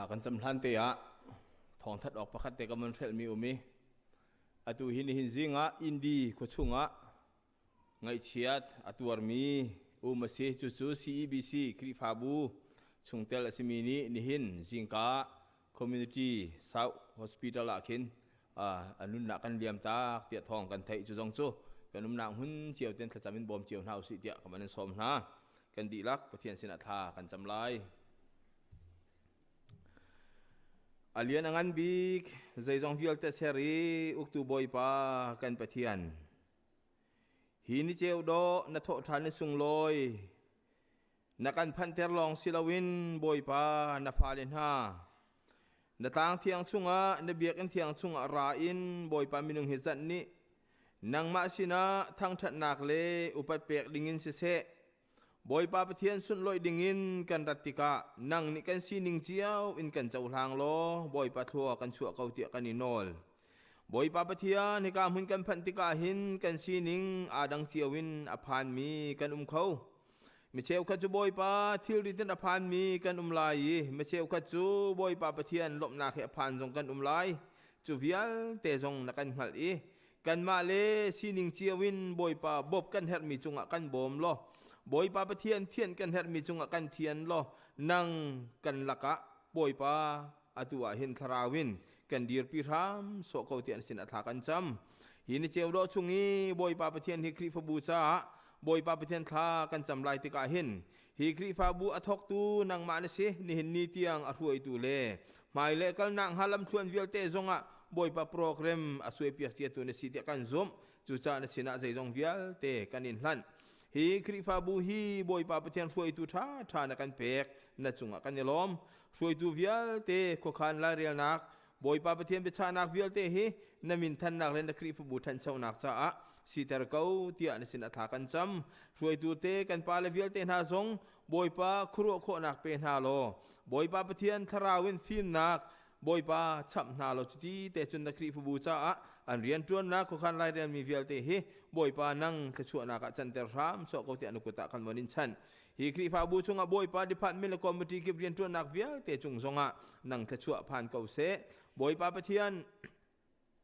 Thla kan cam hlan te ah thawngthat awk pakhat te ka mon hrelhmi um i atu hi nihin zing ah Indi khuachung ah ngaihchiat a tuarmi um a si. Cucu CEBC Khrihfabu chungtel a simi nih nihin zingka Community South Hospital ah khin a nunnak kan liam tak tiah thawng kan theih. Cu zong cu kan umnak hmun cio ten thlacam in bawm cio hna usih tiah ka van in sawm hna. Kan dihlak Pathian sinah thla kan cam lai. A lian a ngan bik zeizong vialte ser i uktu Bawipa kan Pathian, hi ni ceu dawh na thawh ṭhan ni sunglawi na kan phanhter lawng si loin Bawipa na fale hna na tlang thiang chungah na biakinn thiang chungah ra in Bawipa minung hi zat nih nangmah sinah thangṭhatnak le upat pek dingin siseh Bawipa Pathian sunhlawih dingin kan rat tikah nang nih kan sining cio in kan cohlang law Bawipa thlua kan chuah ko tiah kan i nawl. Bawipa Pathian, hika hmun kan phanh tikah hin kan sining aa dang cio in a phanmi kan um kho. Mi cheukhat cu Bawipa thilrit in a phanmi kan um lai i mi cheukhat cu Bawipa Pathian lawmhnak he a phan zong kan um lai. Cu vialte zong na kan hngalh i kanmah le sining cio in Bawipa bawp kan herhmi cungah kan bawm law Bawipa Pathian thian kan herhmi cungah kan thian law nang kan lakah Bawipa atu ah hin thlarau in kan dirpi hram sawh ko tiah sin a thla kan cam. Hi ni ceu dawh chung i Bawipa Pathian hi Khrihfabu caah Bawipa Pathian thla kan cam lai tikah hin hi Khrihfabu a thawktu nangmah na si. Nihin ni tiang a hruaitu le hmai le kalnak hnga lamthluan vialte zongah Bawipa program a suaipiak ciatu na si tiah kan zumh. Cucaah na sinah zeizong vialte kan in hlanh. Hi Khrihfabu hi Bawipa Pathian hruaitu ṭha ṭha na kan pek, na cungah kan i lawm. Hruaitu vialte khuakhan lairelnak Bawipa Pathian biachahnak vialte hi na min thannak le na Khrihfabu ṭhanchonak caah siter ko tiah na sin a thla kan cam. Hruaitu te kan pale vialte hna zong Bawipa khuaruah khawhnak pe hna law Bawipa Pathian thlarau in fimnak Bawipa chap hna law cuti te cun na Khrihfabu caah an rianṭuannak khuakhan lairelmi vialte hi Bawipa nang thluachuahnak ah canter hram sawh ko tiah na kut ah kan von in chanh. Hi Khrihfabu chungah Bawipa department le committee kip rianṭuannak vialte cung zongah nang thluachuah phan ko seh. Bawipa Pathian,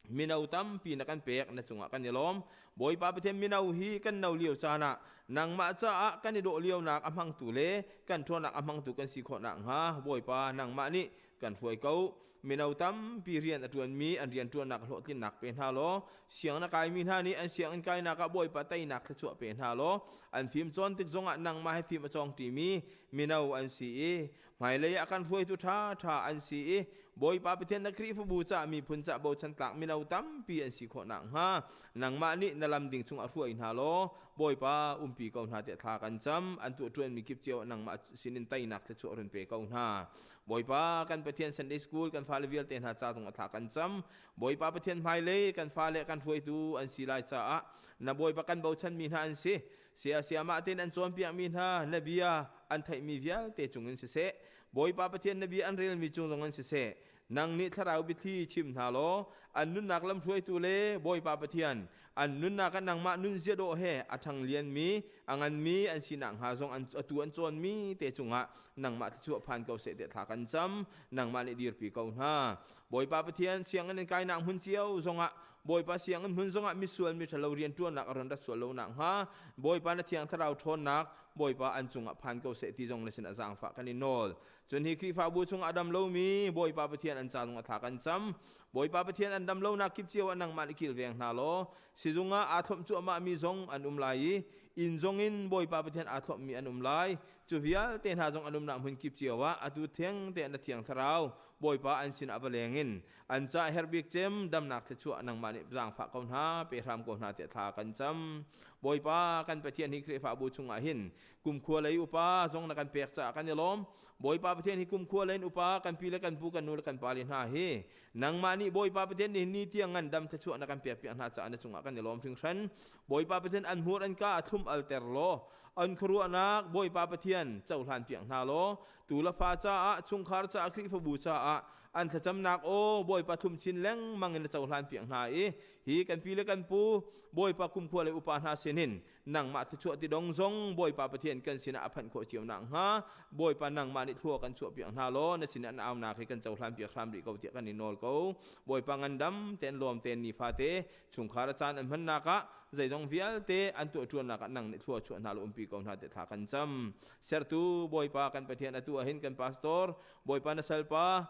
mino tampi na kan pek, na cungah kan i lawm. Bawipa Pathian, mino hi kan no lio caan ah nangmah caah kan i dawh lionak a hmangtu le kan ṭhawnnak a hmangtu kan si khawh nakhnga Bawipa nangmah nih kan hruai ko. Mino tampi rian a ṭuanmi an rianṭuannak hlawhtlinnak pe hna law siang na kaimi hna nih an sianginn kainak ah Bawipa teinak thluachuah pe hna law an fim cawn tik zongah nangmah he fim a cawng ṭimi mino an si i hmailei ah kan hruaitu ṭhaṭha an si i Bawipa Pathian na Khrihfabu cah miphun cah bochan tlak mino tampi an si khawh nakhnga nangmah nih na lam ding chungah hruai hna law Bawipa umpi ko hna tiah thla kan cam. An tuahṭuanmi kip cio nangmah sinin teinak thluachuah run pe ko hna. Bawipa kan Pathian, Sunday School kan fale vialte hna ca zong a thla kan cam. Bawipa Pathian, hmailei kan fale kan hruaitu an si lai caah na Bawipa kan bochanmi hna an si. Sia siamah tein an cawnpiakmi hna na bia an theihmi vialte cungin siseh, Bawipa Pathian na bia an relmi cung zongin siseh, nang nih thlarau biathli chim hna law an nunnak lamhruaitu le Bawipa Pathian an nunnak ah nangmah nunzia dawh he a ṭhang lianmi a nganmi an sinak hnga zong an atu an cawnmi te cungah nangmah thluachuah phan ko seh tiah thla kan cam. Nangmah nih dirpi ko hna. Bawipa Pathian, sianginn in kainak hmun cio zongah, Bawipa, sianginn hmun zongah misual mi ṭhalo rianṭuannak a ron rat sual lo nakhnga Bawipa na thiang thlarau ṭhawnnak Bawipa an cungah phan ko seh ti zong na sin ah zaangfah kan i nawl. Cun hi Khrihfabu chungah a dam lomi Bawipa Pathian an ca zong a thla kan cam. Bawipa Pathian, an dam lonak kip cio ah nangmah nih kilveng hna law sizung ah aa thlop cuahmahmi zong an um lai i inn zong in Bawipa Pathian aa thlopmi an um lai. Cu vialte hna zong an umnak hmun kip cio ah atu theng te na thiang thlarau Bawipa an sinah va leng in an ca herh bik cem damnak thluachuah nangmah nih zaangfah ko hna, pe hram ko hna tiah thla kan cam. Bawipa kan Pathian, hi Khrihfabu chungah hin kumkhua lei upa zong na kan pek caah kan i lawm. Bawipa Pathian, hi kumkhua lei upa kan pi le kan pu, kan nu le kan pa le hna hi nangmah nih Bawipa Pathian nih ni tiang ngan dam thluachuah na kan pek piak hna caah na cungah kan i lawm hringhran. Bawipa Pathian, an hmur an ka a thlum alter law an khuaruahnak Bawipa Pathian cohlan piak hna law tu le fa caah, chungkhar caah, Khrihfabu caah an thlacamnak aw Bawipa thum chin lengmang in na cohlan piak hna i hi kan pi le kan pu Bawipa kumkhua le upa hna sinin nangmah thluachuah ti dong zong Bawipa Pathian kan sinah a phanh khawh cio nakhnga Bawipa nangmah nih nih thlua kan chuah piak hna law na sin an aunak hi kan cohlan piak hram rih ko tiah kan i nawl ko. Bawipa ngandam ten lawm ten nifate chungkhar a caan an hmannak ah zeizong vialte an tuah ṭuannak ah nang nih thlua chuah hna law umpi ko hna tiah thla kan cam. Sertu Bawipa kan Pathian atu ahhin kan pastor Bawipa na salpa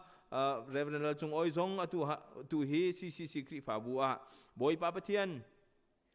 Reverend Lal Cung Oi zong atu tu hi CCC Khrihfabu ah Bawipa Pathian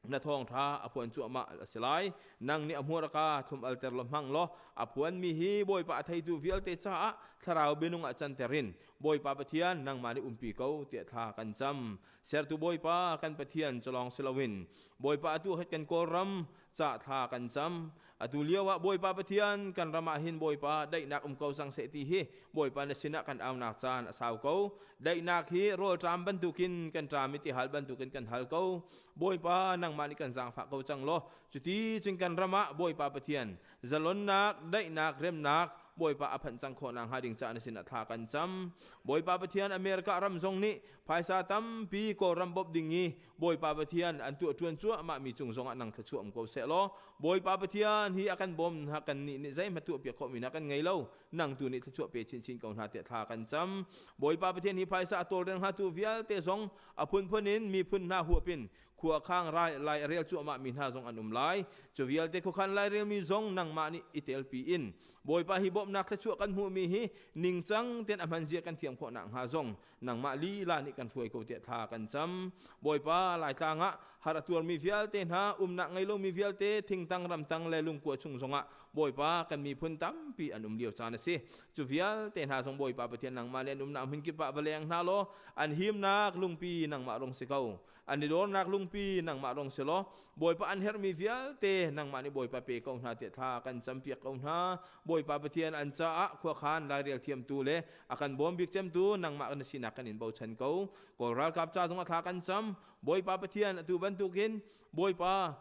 na thawngṭha a phuan cuahmah a si lai. Nang nih a hmurka thlum alter law hmang law a phuanmi hi Bawipa a theitu vialte caah thlarau bianung ah canter in Bawipa Pathian nangmah nih umpi ko tiah thla kan cam. Sertu Bawipa kan Pathian culawng si loin Bawipa atu het kan Kawlram ca thla kan cam. Atu lio ah Bawipa Pathian kan ram ah hin Bawipa daihnak um ko cang seh ti hi Bawipa na sinah kan aunak caan a sau ko. Daihnak hi rawlṭam bantukin kan ṭam i tihal bantukin kan hal ko. Bawipa nangmah nih kan zaangfah ko cang law cuti cun kan ram ah Bawipa Pathian zalonnak, daihnak, remnak Bawipa a phanh cang khawh nakhnga ding caah na sinah thla kan cam. Bawipa Pathian America ram zong nih phaisa tampi Kawlram bawmh ding i Bawipa Pathian an tuah ṭuan cuahmah mi cung zongah nang thluachuah um ko seh law Bawipa Pathian hi a kan bawm hna kan nih nih zeihmanh tuah piak khawhmi hna kan ngei lo nang tu nih thluachuah pe chinchin ko hna tiah thla kan cam. Bawipa Pathian hi phaisa a tawlrel hngatu vialte zong a phunphun in miphun hna huapin khua khang rai lai a rel cuahmah mi hna zong an um lai. Cu vialte khuakhan lairel mi zong nangmah nih i telpi in Bawipa hi bawmhnak thluachuah kan hmuhmi hi ningcang tein a hmanzia kan thiam khawh nakhnga zong nangmah lila nih kan hruai ko tiah thla kan cam. Bawipa Laitlang ah har a tuarmi vialte hna umnak ngei lomi vialte thingtang ramtang le lungkua chung zongah Bawipa kan miphun tampi an um lio caan a si. Cu vialte hna zong Bawipa Pathian nangmah nih an umnak hmun kip ah va leng hna law an himnak lungpi nangmah rung si ko. An i dornak lungpi nangmah rong si law Bawipa an herhmi vialte nangmah nih Bawipa pe ko hna tiah thla kan campiak ko hna. Bawipa Pathian an caah khuakhan lairel thiamtu le a kan bawm bik cemtu nangmah na sinak kan in bochan ko. Kawl ralkap ca zongah thla kan cam. Bawipa Pathian atu bantukin Bawipa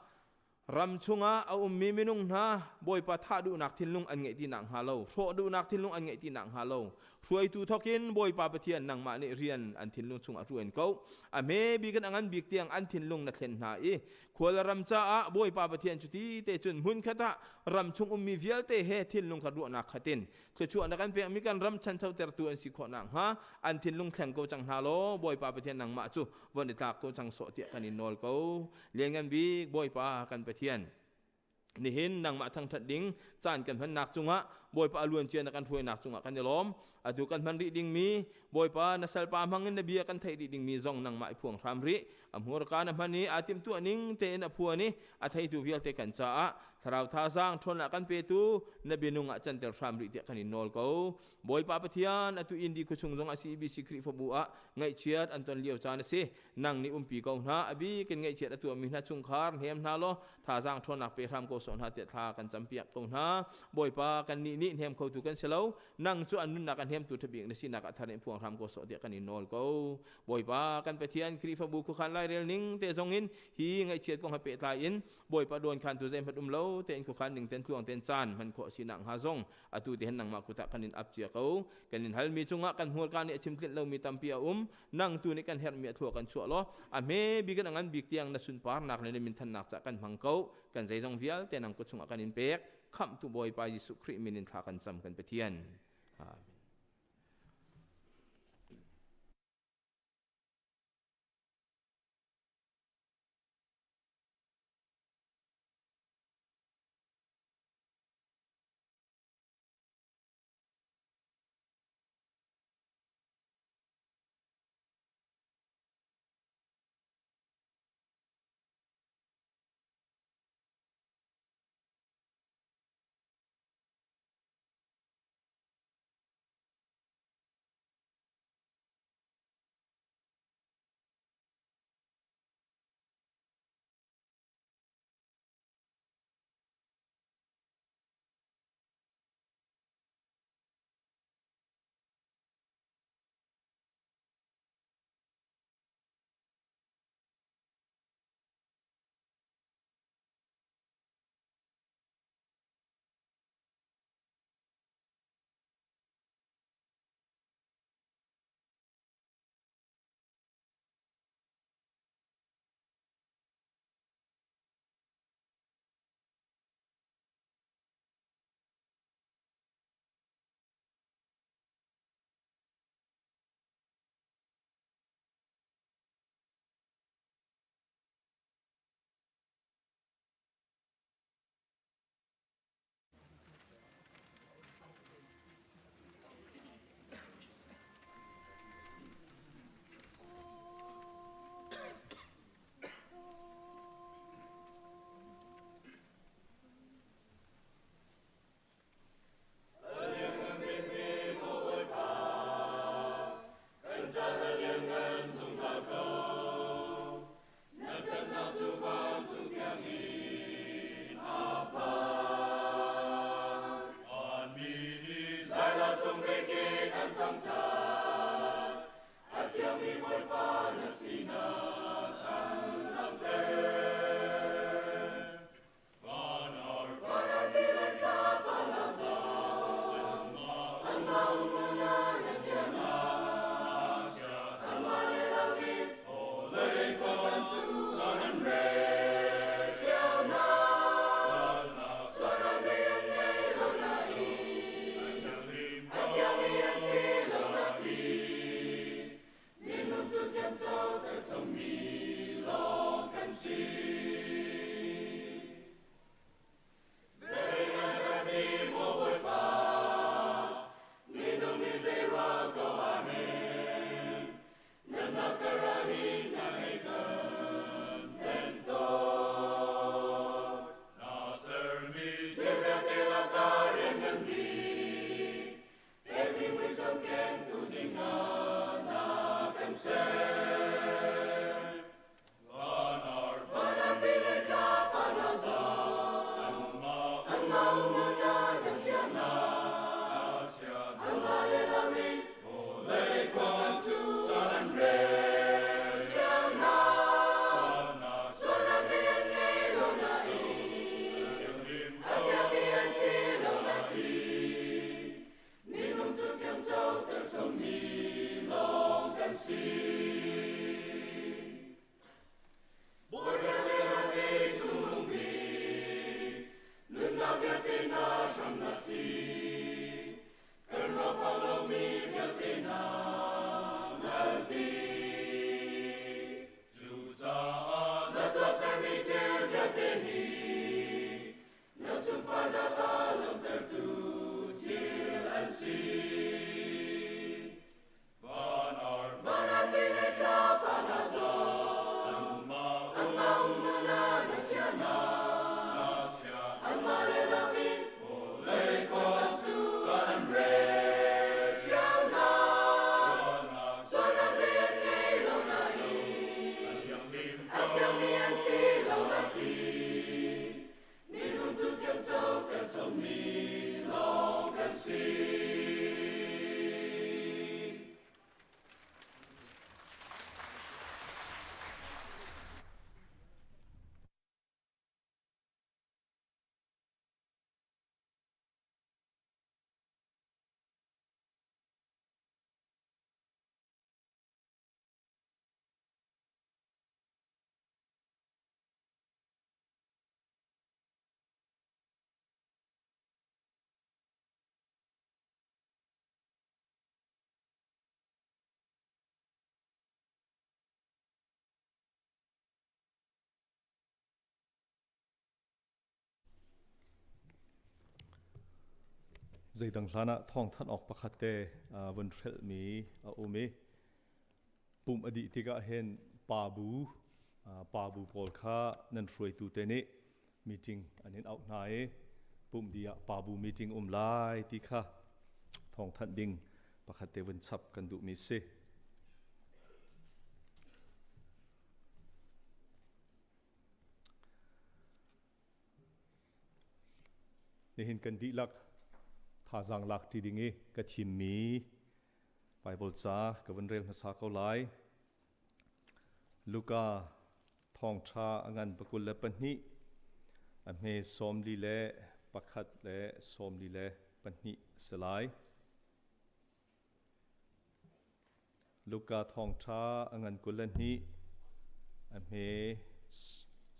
ram chungah a ummi minung hna Bawipa thah duhnak thinlung an ngeih ti nakhnga lo, hrawh duhnak thinlung an ngeih ti nakhnga lo, hruaitu thokin Bawipa Pathian nangmah nih rian an thinlung chungah ṭuan ko. A hme bik in a ngan bik tiang an thinlung na thlen hna i khual ram caah Bawipa Pathian cuti te cun hmun khat ah ram chung ummi vialte he thinlung khat ruahnak khatin thluachuah na kan pekmi kan ram chanchotertu an si khawh nakhnga an thinlung thleng ko cang hna law Bawipa Pathian nangmah cu von i tlak ko cang sawh tiah kan in nawl ko. Lianngan bik Bawipa kan Pathian, nihin nangmah thangṭhat ding caan kan hmannak cungah Bawipa a luancia na kan hruainak cungah kan i lawm. Atu kan hman rih dingmi Bawipa na salpa hmangin na bia kan theih rih dingmi zong nangmah i phuang hram rih. A hmurka na hman i aa timhtuah ning tein a phuan i a theitu vialte kan caah thlarau thazaang ṭhawnnak kan petu na bianung ah canter hram rih tiah kan in nawl ko. Bawipa Pathian atu Indi khuachung zong ah CBC Khrihfabu ah ngaihchiat an ton lio caan a si. Nang nih umpi ko hna. A bik in ngaihchiat a tuahmi hna chungkhar hnem hna law thazaang ṭhawnnak pe hram ko sawh hna tiah thla kan campiak ko hna. Bawipa kannih nih hnem khotu kan si lo. Nang cu an nunnak a hnemtu ṭhabik na sinak ah thar in phuang hram ko sawh tiah kan in nawl ko. Bawipa kan Pathian Khrihfabu khuakhan lairel ning te zong in hi ngaihchiat kong he pehtlai in Bawipa dawnkhantu zeihmanh um lo tein khuakhan ning ten tluang ten caan hman khawh sinak hnga zong atu te hin nangmah kut ah kan in ap cia ko. Kan in halmi cungah kan hmurka nih a chim tlinh lomi tampi a um. Nang tu nih kan herhmi a thlua kan chuah law a hme bik in a ngan bik tiang na sunparnak le na minthannak cah kan hmang ko. Kan zeizong vialte nang kut chungah kan in pek. Khamhtu Bawipa Jesuh Khrih min in thla kan cam kan Pathian. Amen. kan si. Van arfi le thlapa hna zong anmah um hmun ah na chiah hna. Anmah le lam in vawlei khuacaan cu an rel cio hna. Sualnak zei an ngei lo nain a thiangmi an si lo a ti. Minung cu thiamco kan comi lawng kan si. Zeidang hlan ah thawngthanh awk pakhat te vun hrelhmi a um i pumh a dih tikah hin pa bu pa bu pawl kha nan hruaitu te nih meeting an in auh hna i pumh dih ah pa bu meeting um lai ti kha thawngthanh ding pakhat te vun chap kan duhmi si. Nihin kan dihlak thazaang lak ṭi ding i ka thimmi Baibal ca ka vun rel hmasa ko lai. Luka thawngṭha a ngan pakul le pahnih, a hme 41 le 42 a si lai. Luka thawngṭha a ngan 22, a hme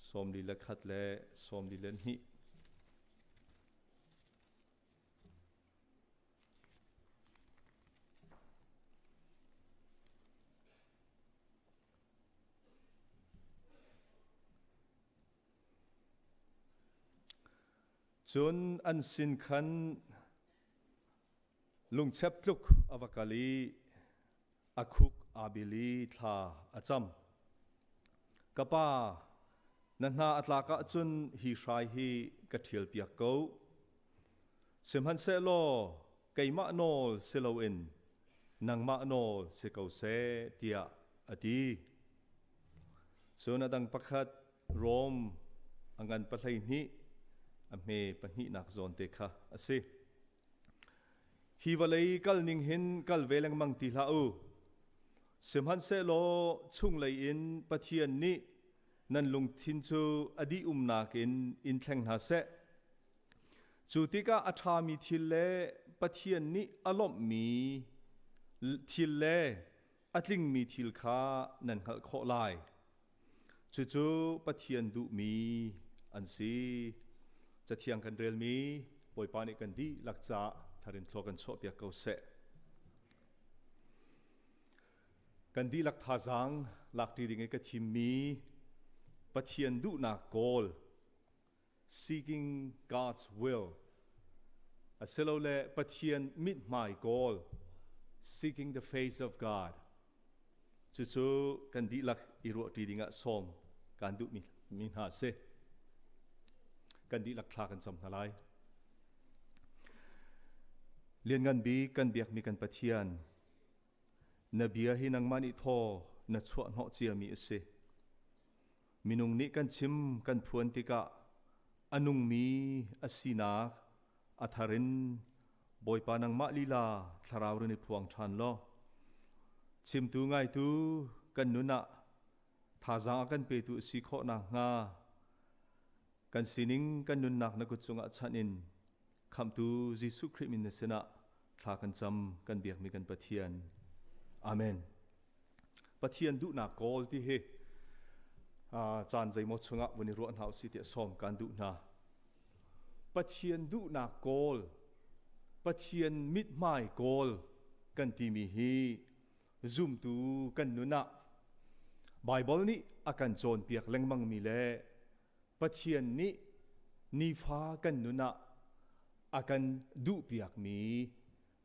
41 le 42. Cun an sin khan Lungchep tluk a va kal i a khuk aa bil i thla a cam. Ka pa, na hna a tlak ahcun hi hrai hi ka ṭhialpiak ko. Sihmanhsehlaw keimah nawl si loin nangmah nawl si ko seh, tiah a ti. Cun a dang pakhat Rom a ngan 12 a hme pahnihnak zawn te kha a si. Hi vawlei kal ning hin kal ve lengmang ti hlah u. Sihmanhsehlaw chunglei in Pathian nih nan lungthin cu a dih umnak in in thleng hna seh. Cu tikah a ṭhami thil le Pathian nih a lawmhmi thil le a tlingmi thil kha nan hngalh khawh lai. Cucu Pathian duhmi an si. Cathiang kan relmi Bawipa nih kan dihlak caah tharin thlua kan chuahpiak ko seh. Kan dihlak thazaang lakṭi ding i ka thimmi Pathian duhnak kawl seeking God's will asilole Pathian mithmai kawl seeking the face of God cucu kan dihlak i ruahṭi dingah sawm kan duhmi mi hna a si. Kan dihlak thla kan cam hna lai. Lianngan bik kan biakmi kan Pathian, na bia hi nangmah nih thaw na chuah hnawh ciami a si. Minung nih kan chim kan phuan tikah a nungmi a sinak a thar in Bawipa nangmah lila thlarau rin i phuang ṭhan law chimtu ngaitu kan nun ah thazaang a kan petu a si khawh nakhnga kan sining kan nunnak na kut cungah chanh in Khamhtu Jesuh Khrih min na sinah thla kan cam kan biakmi kan Pathian. Amen. Pathian duhnak kawl ti hi caan zeimaw chungah vun i ruah hna usih tiah sawm kan duh hna. Pathian duhnak kawl, Pathian mithmai kawl kan timi hi zumtu kan nun ah Baibal nih a kan cawnpiak lengmangmi le Pathian nih nifa kan nun ah a kan duhpiakmi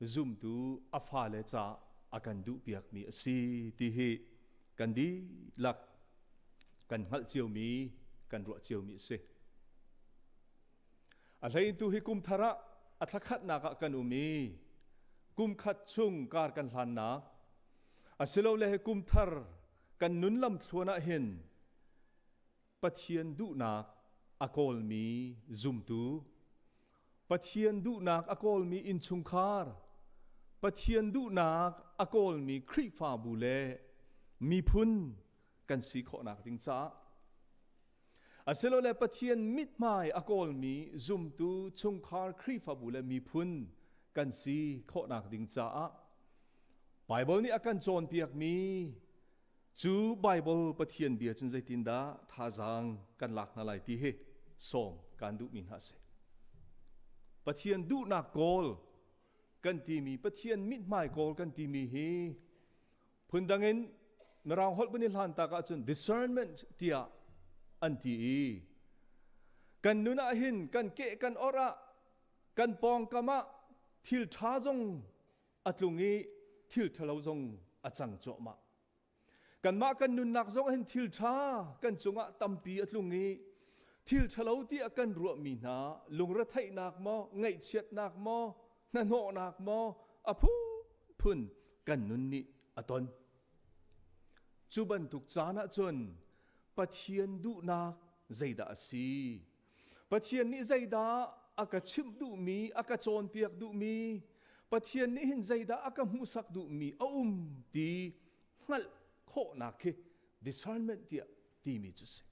Zumtu a fale ca a kan duhpiakmi a si ti hi kan dihlak kan hngalh ciomi kan ruah ciomi a si. A hlei tu hi kum thar ah a thlakhatnak ah kan um i kum khat chung kar kan hlannak asilole hi kum thar kan nun lam thluan ah hin Pathian duhnak a kawlmi zumtu Pathian duhnak a kawlmi innchungkhar Pathian duhnak a kawlmi Khrihfabu le miphun kan si khawhnak ding caah asilole Pathian mithmai a kawlmi zumtu chungkhar Khrihfabu le miphun kan si khawhnak ding caah Baibal nih a kan cawnpiakmi cu Baibal Pathian bia cun zeitindah thazaang kan lak hna lai ti hi sawm kan duhmi hna a si. Pathian duhnak kawl kan timi Pathian mithmai kawl kan timi hi Phundang in Mirang holh vun i hlan tak ahcun discernment tiah an ti i kan nun ah hin kan keh kan or ah kan pawngkam ah thil ṭha zong a tlung i thil ṭhalo zong a cang cuahmah. Kanmah kan nunnak zong hin thil ṭha kan cungah tampi a tlung i thil ṭhalo tiah kan ruahmi hna lungretheihnak maw, ngaihchiatnak maw, hnahnawhnak maw a phunphun kan nun nih a ton. Cu bantuk caan ahcun Pathian duhnak zeidah a si? Pathian nih zeidah a ka chimh duhmi, a ka cawnpiak duhmi, Pathian nih hin zeidah a ka hmuhsak duhmi a um ti hngalh khawhnak khi discernment tiah timi cu si.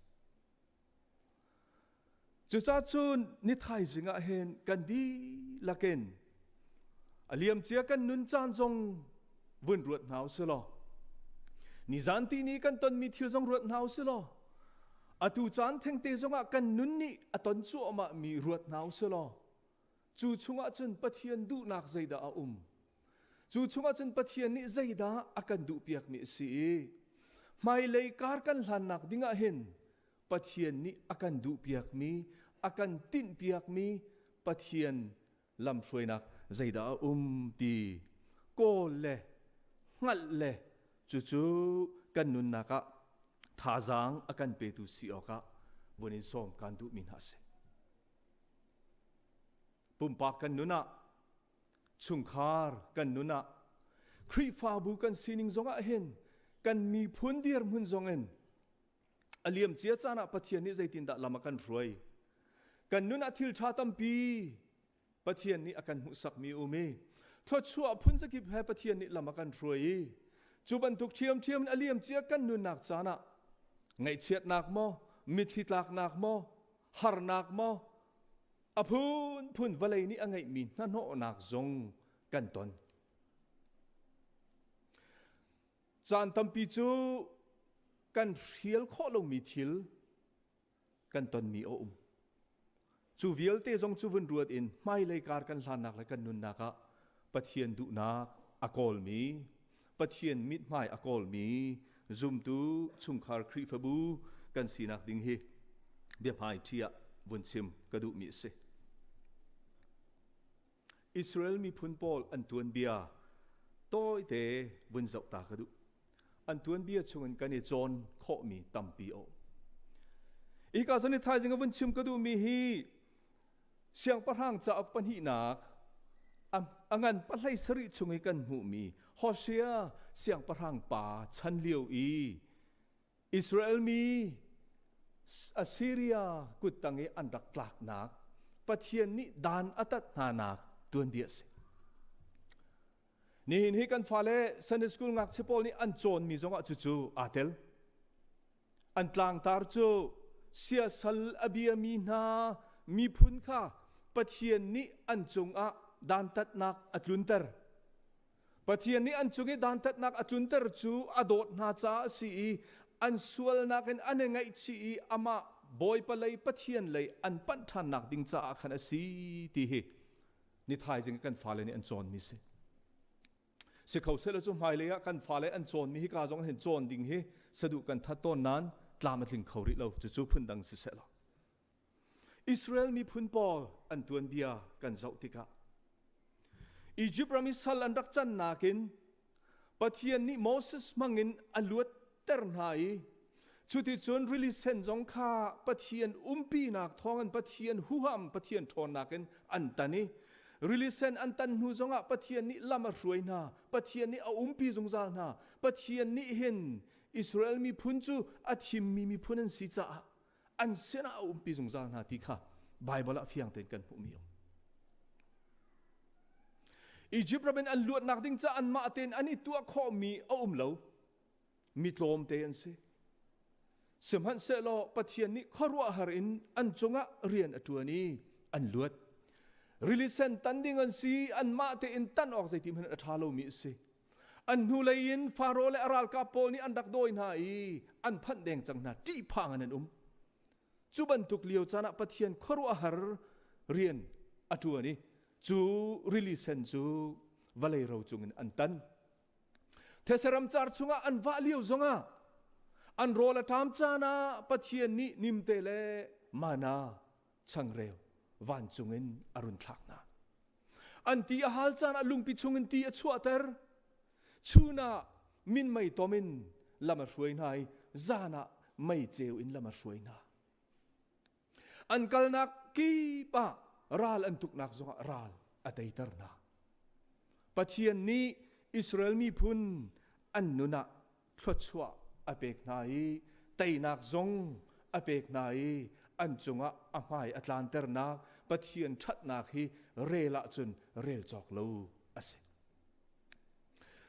Cucaah cun ni thaizing ah hin kan dihlak in a liamcia kan nun caan zong vun ruat hna usih law nizan ti ni kan tonmi thil zong ruat hna usih law atu caan thengte zongah kan nun nih a ton cuahmah mi ruat hna usih law cu chungah cun Pathian duhnak zeidah a um Cu chungah cun Pathian nih zeidah a kan duhpiakmi a si i hmailei kar kan hlannak dingah hin Pathian nih a kan duhpiakmi, a kan tinhpiakmi Pathian lamhruainak zeidah a um ti kawl le hngalh le cucu kan nunnak ah thazaang a kan petu si awkah vun in sawm kan duhmi hna a si. Pumpak kan nun ah chungkhar kan nun ah Khrihfabu kan sining zongah hin kan miphun dirhmun zongin a liam cia caan ah Pathian nih zeitindah lam a kan hruai kan nun ah thil ṭha tampi Pathian nih a kan hmuhsakmi um i thluachuah phun zakip he Pathian nih lam a kan hruai i cu bantuk ṭhiamṭhiam in a liam cia kan nunnak caan ah ngaihchiatnak maw mitthli tlaknak maw harnak maw A phunphun vawlei nih a ngeihmi hnahnawhnak zong kan ton. Caan tampi cu kan hrial khawh lomi thil kan tonmi a um. Cu vialte zong cu vun ruat in hmailei kar kan hlannak le kan nunnak ah Pathian duhnak a kawlmi, Pathian mithmai a kawlmi zumtu chungkhar Khrihfabu kan sinak ding hi biahmai ṭhi ah vun chim ka duhmi a si. Israel miphun pawl an tuanbia tawite vun zoh ta ka duh. An tuanbia chungin kan i cawn khawhmi tampi a um. Hika zawn i thaizing a vun chim ka duhmi hi Siangpahrang cauk pahnihnak a ngan pahlei sarih chung i kan hmuhmi Hosea siangpahrang pa chan lio i Israel mi Assyria kuttang i an rak tlaknak Pathian nih dan a tat hnanak tuanbia a si. Nihin hi kan fale Sunday school ngakchia pawl nih an cawnmi zongah cucu aa tel. An tlangtar cu siasal a biami hna miphun kha Pathian nih an cungah dantatnak a tlunter. Pathian nih an cung i dantatnak a tlunter cu a dawt hna caah a si i an sualnak in an i ngaihchih i amah Bawipa lei Pathian lei an panh ṭhannak ding caah khan a si ti hi ni thaizing kan fale nih an cawnmi si. Si kho seh cu hmailei ah kan fale an cawnmi hi ka zong hin cawn ding hi saduh kan that tawn nain tlam a tling kho rih lo cucu phundang si seh law Israel miphun pawl an tuanbia kan zoh tikah. Egypt ram i sal an rak cannak in Pathian nih Moses hmangin a luatter hna i cuticun rili sen zong kha Pathian umpinak thawngin Pathian huham Pathian ṭhawnnak in an tan i rili sen an tan hnu zongah Pathian nih lam a hruai hna Pathian nih a umpi zungzal hna Pathian nih hin Israel miphun cu a thimmi miphun an si caah an sinah a umpi zungzal hna ti kha Baibal ah fiang tein kan hmuhmi um. Egypt ram in an luatnak ding ca anmah tein an i tuah khawhmi a um lo. Mi tlawmte an si. Sihmanhsehlaw Pathian nih khuaruahhar in an cungah rian a ṭuan i an luat. Rili sen tan ding an si, anmah tein tan awk zeitin hmanh a ṭha lomi a si. An hnulei in Faro le a ralkap pawl nih an rak dawi hna i an phanh deng cang hna, ṭihphang in an um. Cu bantuk lio caan ah Pathian khuaruahhar rian a ṭuan i cu rili sen cu vawlei ro cungin an tan. These ramcar chungah an vah lio zongah an rawl a ṭam caan ah Pathian nih nimte le mana changreu vancung in a run thlak hna. An ti a hal caan ah lungpi chungin ti a chuahter. Chun ah minmei tom in lam a hruai hna i zan ah mei ceu in lam a hruai hna. An kalnak kip ah ral an tuknak zongah ral a teiter hna. Pathian nih Israel miphun an nun ah thluachuah a pek hna i teinak zong a pek hna i an cungah a hmai a tlanternak Pathian ṭhatnak hi rel ahcun rel cawk lo a si.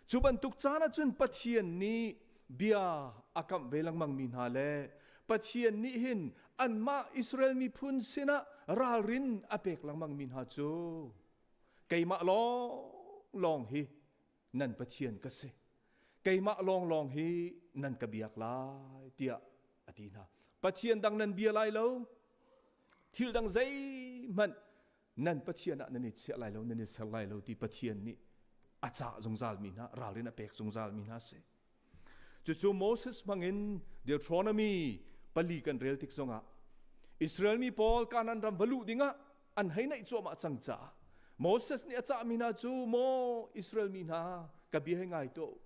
Cu bantuk caan ahcun Pathian nih bia a kamh ve lengmang mi hna le Pathian nih hin anmah Israel miphun sinah ralrin a pek lengmang mi hna cu keimah lawnglawng hi nan Pathian ka si keimah lawnglawng hi nan ka biak lai tiah a ti hna Pathian dang nan bia lai lo thil dang zeihmanh nan Pathian ah nan i chiah lai lo nan i ser lai lo ti Pathian nih a cah zungzal mi hna ralrin a pek zungzal mi hna si cucu Moses hmangin Deuteronomy pali kan rel tik zongah Israel mi pawl Kanaan ram va luh dingah an hei naih cuahmah cang caah Moses nih a cahmi hna cu maw Israel mi hna ka bia hi ngai tuah u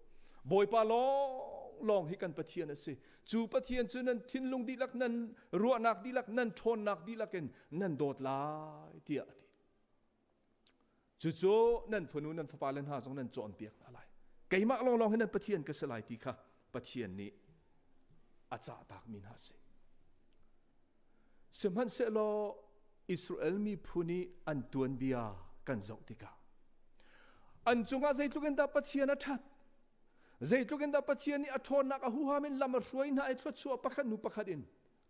Bawipa lawnglawng hi kan Pathian a si cu Pathian cu nan thinlung dihlak nan ruahnak dihlak nan ṭhawnnak dihlak in nan dawt lai tiah a ti cucu nan fanu nan fapa le hna zong nan cawnpiak hna lai keimah lawnglawng hi nan Pathian ka si lai ti kha Pathian nih a cahtakmi hna a si Sihmanhsehlaw Israel miphun i an tuanbia kan zoh tikah an cungah zeitluk in dah Pathian a ṭhat, zeitluk in dah Pathian nih a ṭhawnnak a huham in lam a hruai hna i thluachuah pakhat hnu pakhat in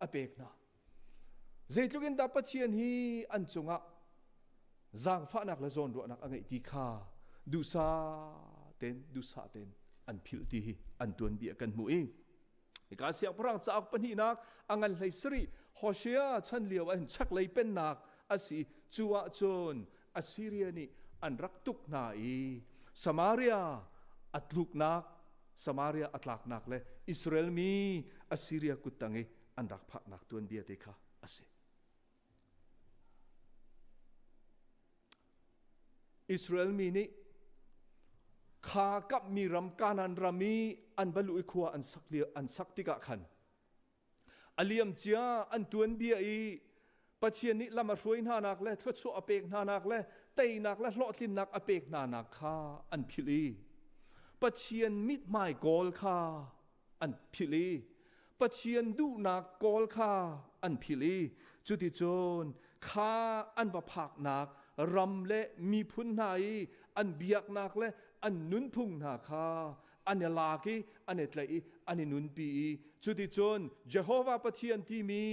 a pek hna. Zeitluk in dah Pathian hi an cungah zaangfahnak le zawnruahnak a ngeih ti kha duhsah tein duhsah tein an philh ti hi an tuanbia kan hmuh i Hika siangpahrang cauk pahnihnak a ngan hlei sarih Hosea chan lio ah hin chaklei pennak a si. Cu ah cun Assyria nih an rak tuk hna i Samaria a tluknak Samaria a tlaknak le Israel mi Assyria kuttang i an rak phaknak tuanbia te kha a si. Israel mi nih kha kamhmi ram Kanaan ram i an va luh i khua an sak lio an sak tikah khan a liam cia an tuanbia i Pathian nih lam a hruai hnanak le thluachuah a pek hnanak le teinak le hlawhtlinnak a pek hnanak kha an philh i Pathian mithmai kawl kha an philh i Pathian duhnak kawl kha an philh i cuticun kha an va phaknak ram le miphun hna i an biaknak le an nunphung hna kha an i lak i an i tlaih i an i nunpi i cuticun Jehovah Pathian timi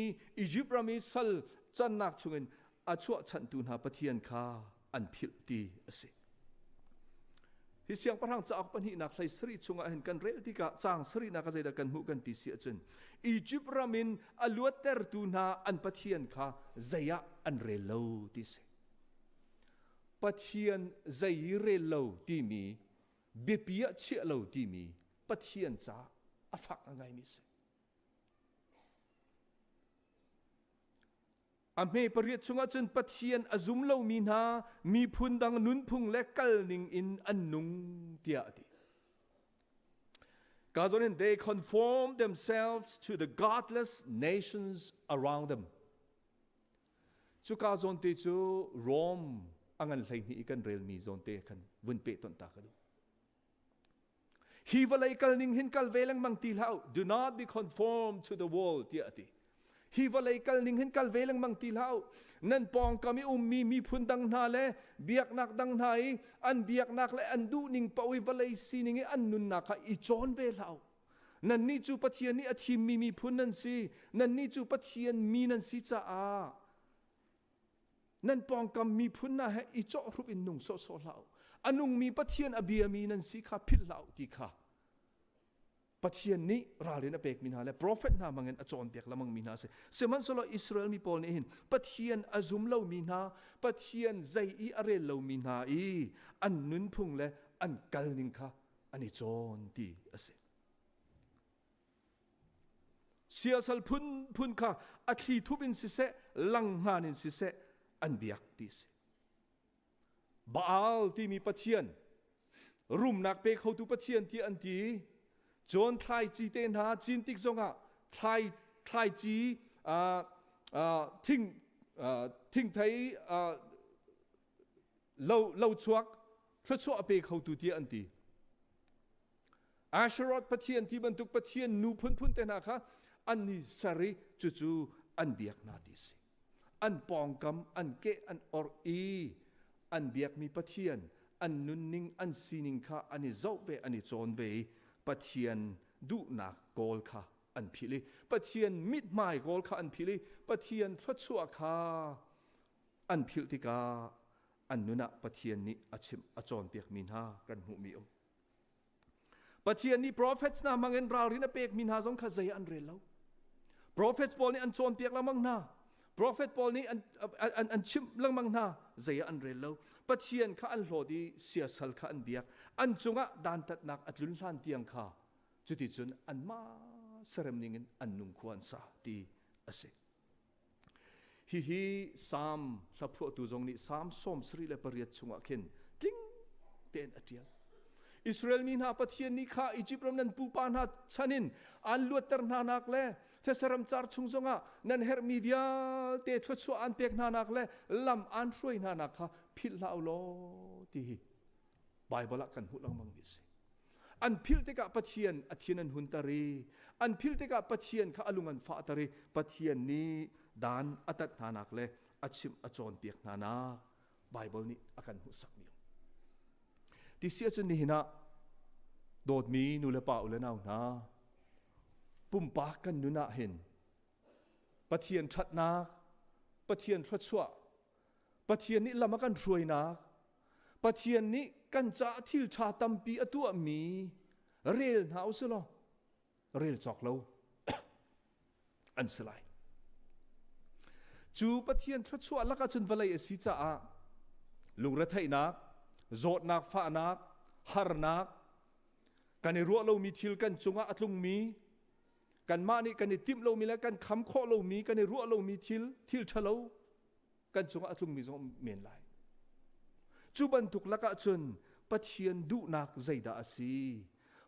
Izipt ram i sal cannak chungin a chuahchanhtu hna Pathian kha an philh ti a si. Hi siangpahrang cauk pahnihnak hlei sarih chungah hin kan rel tikah caang sarihnak a zeidah kan hmuh kan ti si ahcun Egypt ram in a luattertu hna an Pathian kha zei ah an rel lo ti si. Pathian zei rel lo timi biapi ah chiah lo timi Pathian caah a fak a ngaimi si. A hme pariat chungah cun Pathian a zum lomi hna miphun dang nunphung le kalning in an nung tiah a ti. Ka zawn in they conform themselves to the godless nations around them. Cuka zawn te cu Rome a ngan 12 i kan relmi zawn te khan vun peh ton ta ka duh. Hi vawlei kal ning hin kal ve lengmang ti hlah u. Do not be conformed to the world tiah a ti. Hi vawlei kal ning hin kal ve lengmang ti hlah u. Nan pawngkam i ummi miphun dang hna le biaknak dang hna i an biaknak le an duhning paoh i vawlei sining i an nunnak kha i cawn ve hlah u. Nannih cu Pathian nih a thimmi miphun nan si. Nannih cu Pathian mi nan si caah Nan pawngkam miphun hna he i cawhhrup in nung sawhsawh hlah u. A nungmi Pathian a biami nan si kha philh hlah u ti kha Pathian nih ralrin a pekmi hna le profet hna hmangin a cawnpiak lengmangmi hna a si. Sihmanhsehlaw Israel mi pawl nih hin Pathian a zum lomi hna, Pathian zei i a rel lomi hna i an nunphung le an kalning kha an i cawn ti a si. Siasal phunphun kha a thli thup in siseh, langhngan in siseh an biak ti a si. Baal timi pathian, rumnak pe khotu pathian tiah an ti. Cun thlaici te hna cin tik zongah thlai thlaici thing thingthei lo lo chuak thluachuah a pe khotu tiah an ti. Asheroth pathian ti bantuk pathian nu phunphun te hna kha an ni ser i cucu an biak hna ti si. An pawngkam an keh an orh i an biakmi pathian an nunning an sining kha an i zoh ve an i cawn ve i Pathian duhnak kawl kha an philh i Pathian mithmai kawl kha an philh i Pathian thluachuah kha an philh tikah an nun ah Pathian nih a chimh a cawnpiakmi hna kan hmuhmi um. Pathian nih prophets hna hmangin ralrin a pekmi hna zong kha zei an rel lo. Prophets pawl nih an cawnpiak lengmang hna. Prophet pawl nih an, an, an chimh lengmang hna. Zei ah an rel lo. Pathian kha an hlawt i siasal kha an biak. An cungah dantatnak a tlun hlan tiang kha cuticun anmah serem ningin an nung khua an sa ti a si. Hihi Salm hlaphuahtu zong nih Salm 78 chungah khin tling tein a ṭial. Israel mi hna Pathian nih kha Izipt ram nan pupa hna chan in aan luatter hna nak le these car chung zongah nan herhmi vialte thluachuah aan pek hna nak le lam aan hruai hna nak kha philh hlah u law ti hi Baibal ah kan hmuh lengmang mi a si. An philh tikah Pathian a thin an hunter i an philh tikah Pathian kha a lung an fahter i Pathian nih dan a tat hnanak le a chimh a cawnpiak hnanak Baibal nih a kan hmuhsakmi um. Ti si ahcun nihin ah dawtmi nu le pa u le nau hna pumpak kan nun ah hin Pathian ṭhatnak, Pathian thluachuah, Pathian nih lam a kan hruainak, Pathian nih kan caah thil ṭha tampi a tuahmi rel hna u law rel cawk lo an si lai. Cu Pathian thluachuah lakah cun vawlei a si caah lungretheihnak, zawtnak, fahnak, harnak, kan i ruah lomi thil kan cungah a tlungmi, kanmah nih kan i timh lomi le kan kham khawh lomi, kan i ruah lomi thil, thil ṭhalo kan cungah a tlungmi zong men lai. Cu bantuk lakah cun Pathian duhnak zeidah a si?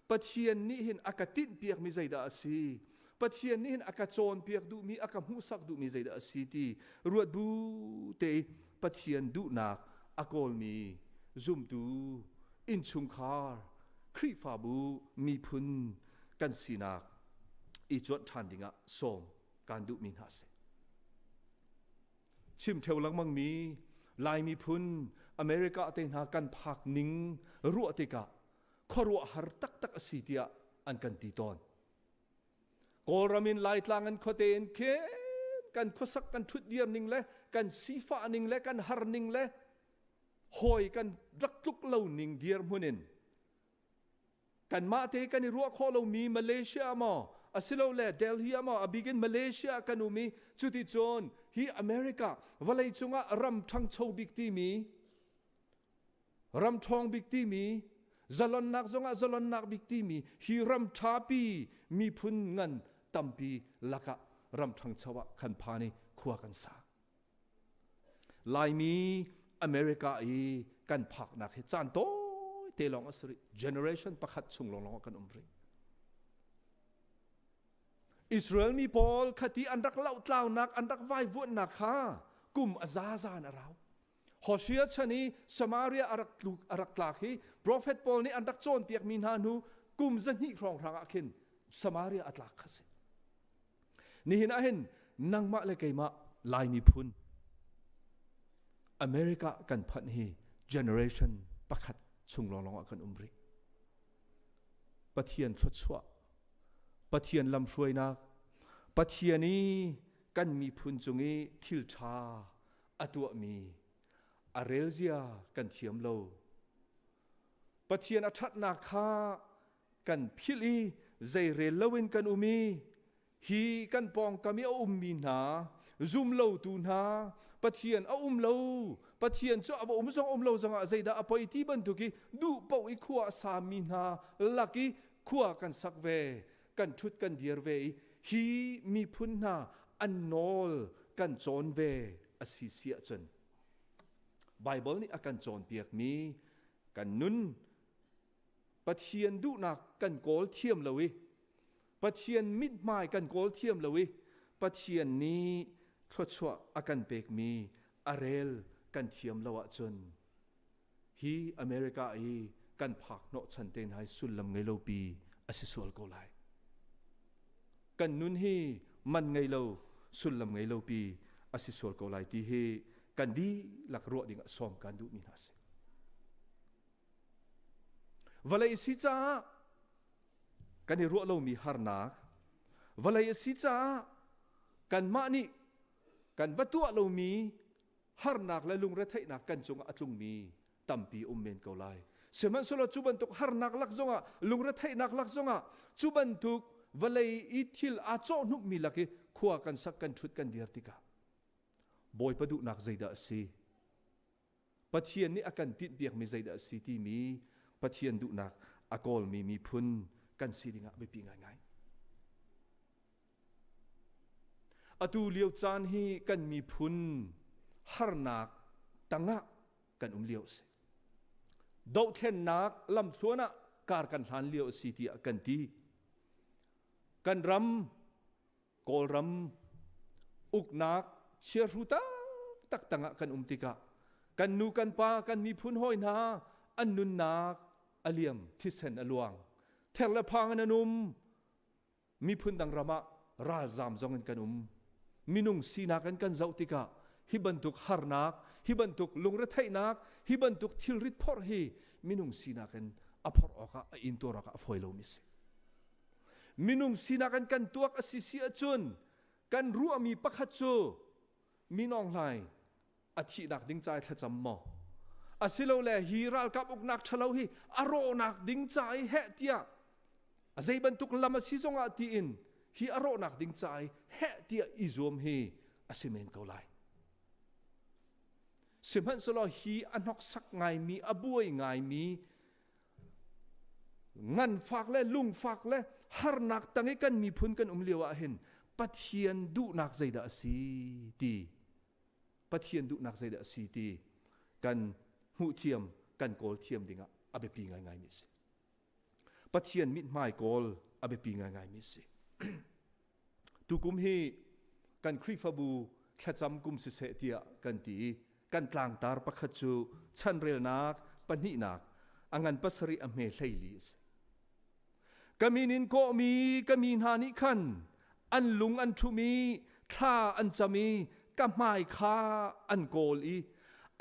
Pathian nih hin a ka tinhpiakmi zeidah a si? Pathian nih hin a ka cawnpiak duhmi, a ka hmuhsak duhmi zeidah a si ti ruat bu te i Pathian duhnak a kawlmi zumtu, innchungkhar, Khrihfabu, miphun kan sinak i cuanh ṭhan dingah sawm kaan duhmi hna a si. Chim theo lengmangmi Lai miphun America te hna kan phak ning ruah tikah khuaruahhar taktak a si tiah an kan ti tawn. Kawlram in Laitlang in khuate in khin kan khuasak kan ṭhut dir ning le kan sifah ning le kan har ning le hawi kan rak tluk lo ning dirhmun in Kanmah te kan i ruah khawh lomi Malaysia maw asilole Delhi ah maw a bik in Malaysia kan um i cuticun hi America vawlei cungah ram ṭhangcho bik timi ram ṭhawng bik timi zalonnak zongah zalonnak bik timi hi ram ṭhapi miphun ngan tampi lakah ram ṭhangcho ah kan phan i khua kan sa. Laimi America i kan phaknak hi caan tawi te lawng a si rih. Generation pakhat chung lawnglawng ah kan um rih. Israel mi pawl khati an rak lohtlaunak, an rak vaivuanhnak kha kum a zaza in a rau. Hosea chan i Samaria a rak tluk a rak tlak hi profet pawl nih an rak cawnpiakmi hna hnu kum 200 hrawnghrang ah khin Samaria a tlak kha si. Nihin ah hin nangmah le keimah Lai miphun America kan phanh hi generation pakhat chung lawnglawng ah kan um rih. Pathian thluachuah, Pathian lamhruainak, Pathian i kan miphun cung i thil ṭha a tuahmi a relzia kan thiam lo. Pathian a ṭhatnak kha kan philh i zeirel loin kan um i hi kan pawngkam i a ummi hna zumlotu hna Pathian a um lo Pathian cu a va um zong um lo zongah zeidah a poi ti bantuk i duh paoh i khua a sami hna lak i khua kan sak ve kan ṭhut kan dir ve i hi miphun hna an nawl kan cawn ve a si si ahcun Baibal nih a kan cawnpiakmi kan nun Pathian duhnak kan kawl thiam lo i Pathian mithmai kan kawl thiam lo i Pathian nih thluachuah a kan pekmi a rel kan thiam lo ahcun hi America i kan phak hnawhchan te hna hi sullam ngei lo pi a si sual ko lai. Kan nun hi man ngei lo sullam ngei lo pi a si sual ko lai ti hi kan dihlak ruah ding ah sawm kan duhmi hna a si. Vawlei si caah kan i ruah lomi harnak, vawlei a si caah kanmah nih kan va tuah lomi harnak le lungretheihnak kan cungah a tlungmi tampi um men ko lai. Sihmanhsehlaw cu bantuk harnak lak zongah lungretheihnak lak zongah cu bantuk vawlei i thil aa cawhnukmi lak i khua kan sak kan ṭhut kan dir tikah Bawipa duhnak zeidah a si? Pathian nih a kan tinhpiakmi zeidah a si timi Pathian duhnak a kawlmi miphun kan si dingah biapi ngaingai. Atu lio caan hi kan miphun harnak tangah kan um lio a si. Dohthlennak lamthluan ah kar kan hlan lio a si tiah kan ti. Kan ram Kawlram uknak chiahru taktak tangah kan um tikah kan nu kan pa kan miphun hawi hna an nunnak a liam thisen a luang ther le phang in an um miphun dang ram ah ralzam zong in kan um minung sinak in kan zoh tikah hi bantuk harnak hi bantuk lungretheihnak hi bantuk thilrit phorh hi minung sinak in a phorh awkah a intuar awkah a fawi lomi si Minung sinak in kan tuak a si si ahcun kan ruahmi pakhat cu minawng hlai a thihnak ding ca i thlacam maw asilole hi ralkap uknak ṭhalo hi a rawhnak ding ca i heh tiah a zei bantuk lam a si zongah tiin hi a rawhnak ding ca i heh tiah i zuam hi a si men ko lai. Sihmanhsehlaw hi a hnoksak ngaimi a buai ngaimi Nganfak le lungfak le harnak tang i kan miphun kan um lio ah hin Pathian duhnak zeidah a si ti Pathian duhnak zeidah a si ti kan hmuh thiam kan kawl thiam dingah a biapi ngaingai mi a si. Pathian mithmai kawl a biapi ngaingai mi a si. Tukum hi kan Khrihfabu thlacam kum siseh tiah kan ti i kan tlangtar pakhat cu chanrelnak pahnihnak a ngan pasarih a hme 14 a si. Ka min in kawhmi ka mi hna nih khan an lung an ṭhum i thla an cam i ka hmai kha an kawl i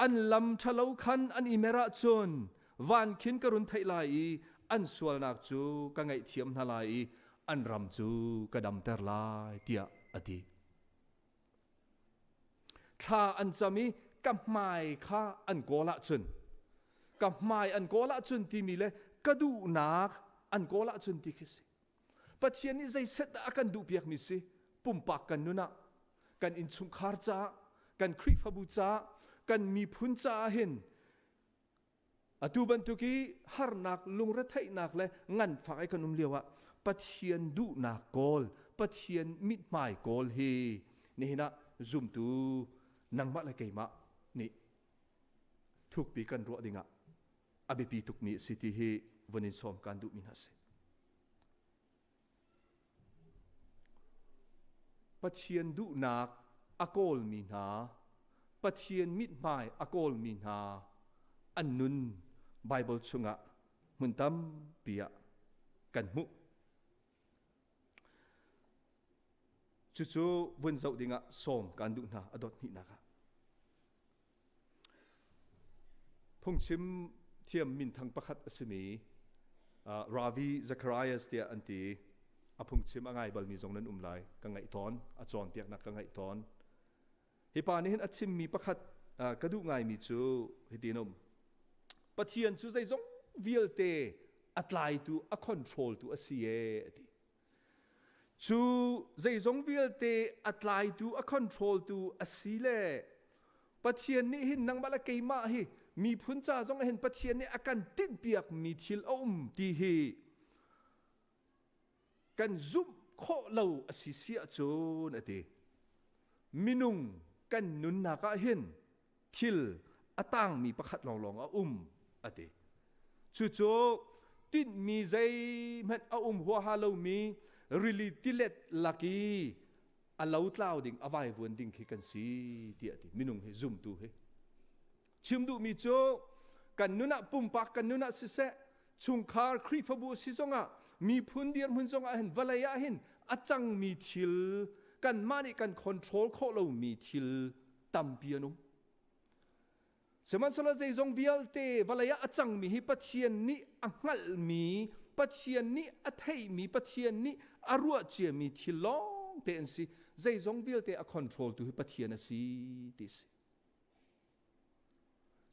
an lam ṭhalo khan an i mer ahcun van khin ka run theih lai i an sualnak cu ka ngaihthiam hna lai i an ram cu ka damter lai tiah a ti. Thla an cam i ka hmai kha an kawl ahcun ka hmai an kawl ahcun timi le ka duhnak an kawl ahcun ti khi si. Pathian nih zeiset dah a kan duhpiakmi si pumpak kan nun ah kan innchungkhar caah kan Khrihfabu caah kan miphun caah hin Atu bantuk i harnak, lungretheihnak le nganfak i kan um lio ah Pathian duhnak kawl, Pathian mithmai kawl hi nihin ah zumtu nangmah le keimah nih thukpi kan ruah dingah a biapi tukmi a si ti hi vun in sawm kan duhmi hna si. Pathian duhnak a kawlmi hna, Pathian mithmai a kawlmi hna an nun Bible chungah hmun tampi ah kan hmuh. Cucu vun zoh dingah sawm kan duh hna a dot hnihnak ah. Phungchim thiam minthang pakhat a simi Ravi Zacharias tiah an ti. A phungchim a ngai balmi zong nan um lai. Ka ngaih tawn. A cawnpiaknak ka ngaih tawn. Hi pa nih hin a chimmi pakhat ka duh ngaimi cu hitin um. Pathian cu zeizong vialte a tlaitu, a control tu a si ee a ti. Cu zeizong vialte a tlaitu, a controltu a si le Pathian nih hin nangmah le keimah hi miphun ca zong hin Pathian nih a kan tinhpiakmi thil a um ti hi kan zumh khawh lo a si si ahcun a ti. Minung kan nunnak ah hin thil a tangmi pakhat lawnglawng a um a ti. Cucu tinhmi zeihmanh a um huaha lomi rili tilet lak i a lotlau ding a vaivuan ding khi kan si tiah ti minung hi zumtu hi chim duhmi cu kan nun ah pumpak kan nun ah siseh chungkhar Khrihfabu si zongah miphun dirhmun zongah hin vawlei ah hin a cangmi thil kanmah nih kan control khawh lomi thil tampi an um. Sihmanhsehlaw zeizong vialte vawlei ah a cangmi hi Pathian nih a hngalhmi, Pathian nih a theihmi, Pathian nih a ruah ciami thil lawng te an si. Zeizong vialte a control tu hi Pathian a si ti si.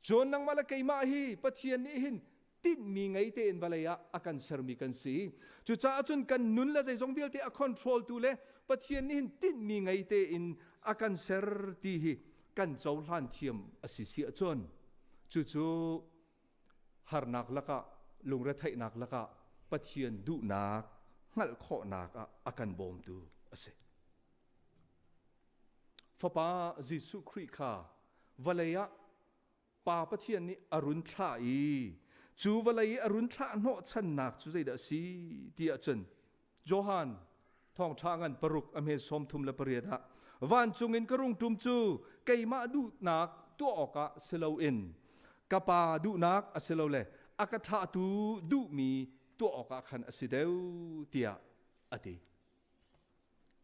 Cun nangmah le keimah hi Pathian nih hin tinhmi ngei tein vawlei ah a kan sermi kan si. Cucaah cun kan nun le zeizong vialte a control tu le Pathian nih hin tinhmi ngei tein a kan ser ti hi kan cohlan thiam a si si ahcun cucu harnak lakah lungretheihnak lakah Pathian duhnak hngalh khawhnak ah a kan bawmtu a si. Fapa Jesuh Khrih kha vawlei ah Pa Pathian nih a run thlah i cu vawlei i a run thlah hnawhchannak cu zeidah a si ti ahcun Johan thawngṭha ngan paruk a hme 38 ah vancung in ka rung ṭum cu keimah duhnak tuah awkah si loin ka pa duhnak a si lo le a ka thlahtu duhmi tuah awkah khan a si deuh tiah a ti.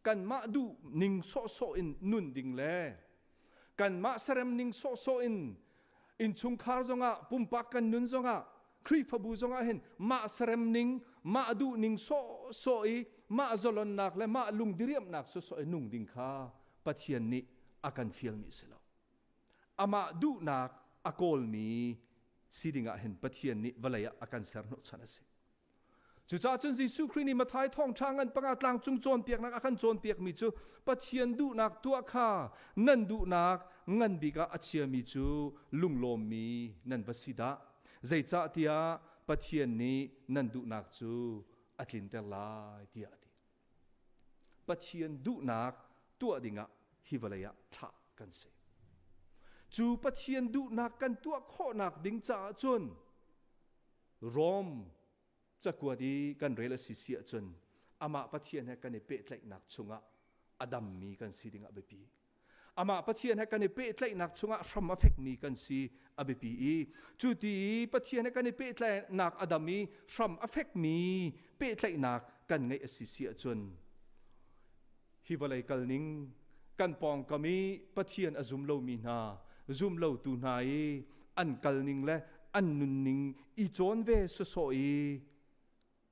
Kanmah duh ning sawhsawh in nun ding le kanmah serem ning sawhsawh in innchungkhar zongah pumpak kan nun zongah Khrihfabu zongah hin mah serem ning mah duh ning sawhsawh i mah zalonnak le mah lungdiriamnak sawhsawh i nung ding kha Pathian nih a kan fialmi si lo. Amah duhnak a kawlmi si dingah hin Pathian nih vawlei ah a kan ser hnawhchan a si. Cucaah cun Jesuh Khrih nih Matthai thawngṭha ngan panga tlangcung cawnpiaknak a kan cawnpiakmi cu Pathian duhnak tuah kha nan duhnak ngan bik ah a chiami cu lunglawmmi nan va si dah. Zeicahtiah Pathian nih nan duhnak cu a tlinter lai tiah a ti. Pathian duhnak tuah dingah hi vawlei ah thlah kan si. Cu Pathian duhnak kan tuah khawhnak ding caah cun Rom cakuat i kan rel a si si ahcun amah Pathian he kan i pehtlaihnak chungah a dammi kan si dingah biapi. Amah Pathian he kan i pehtlaihnak chungah hram a fekmi kan si a biapi i cu ti i Pathian he kan i pehtlaihnak a dam i hram a fekmi pehtlaihnak kan ngeih a si si ahcun hi vawlei kalning kan pawngkam i Pathian a zum lomi hna zum lotu hna i an kalning le an nunning i cawn ve sawsawh i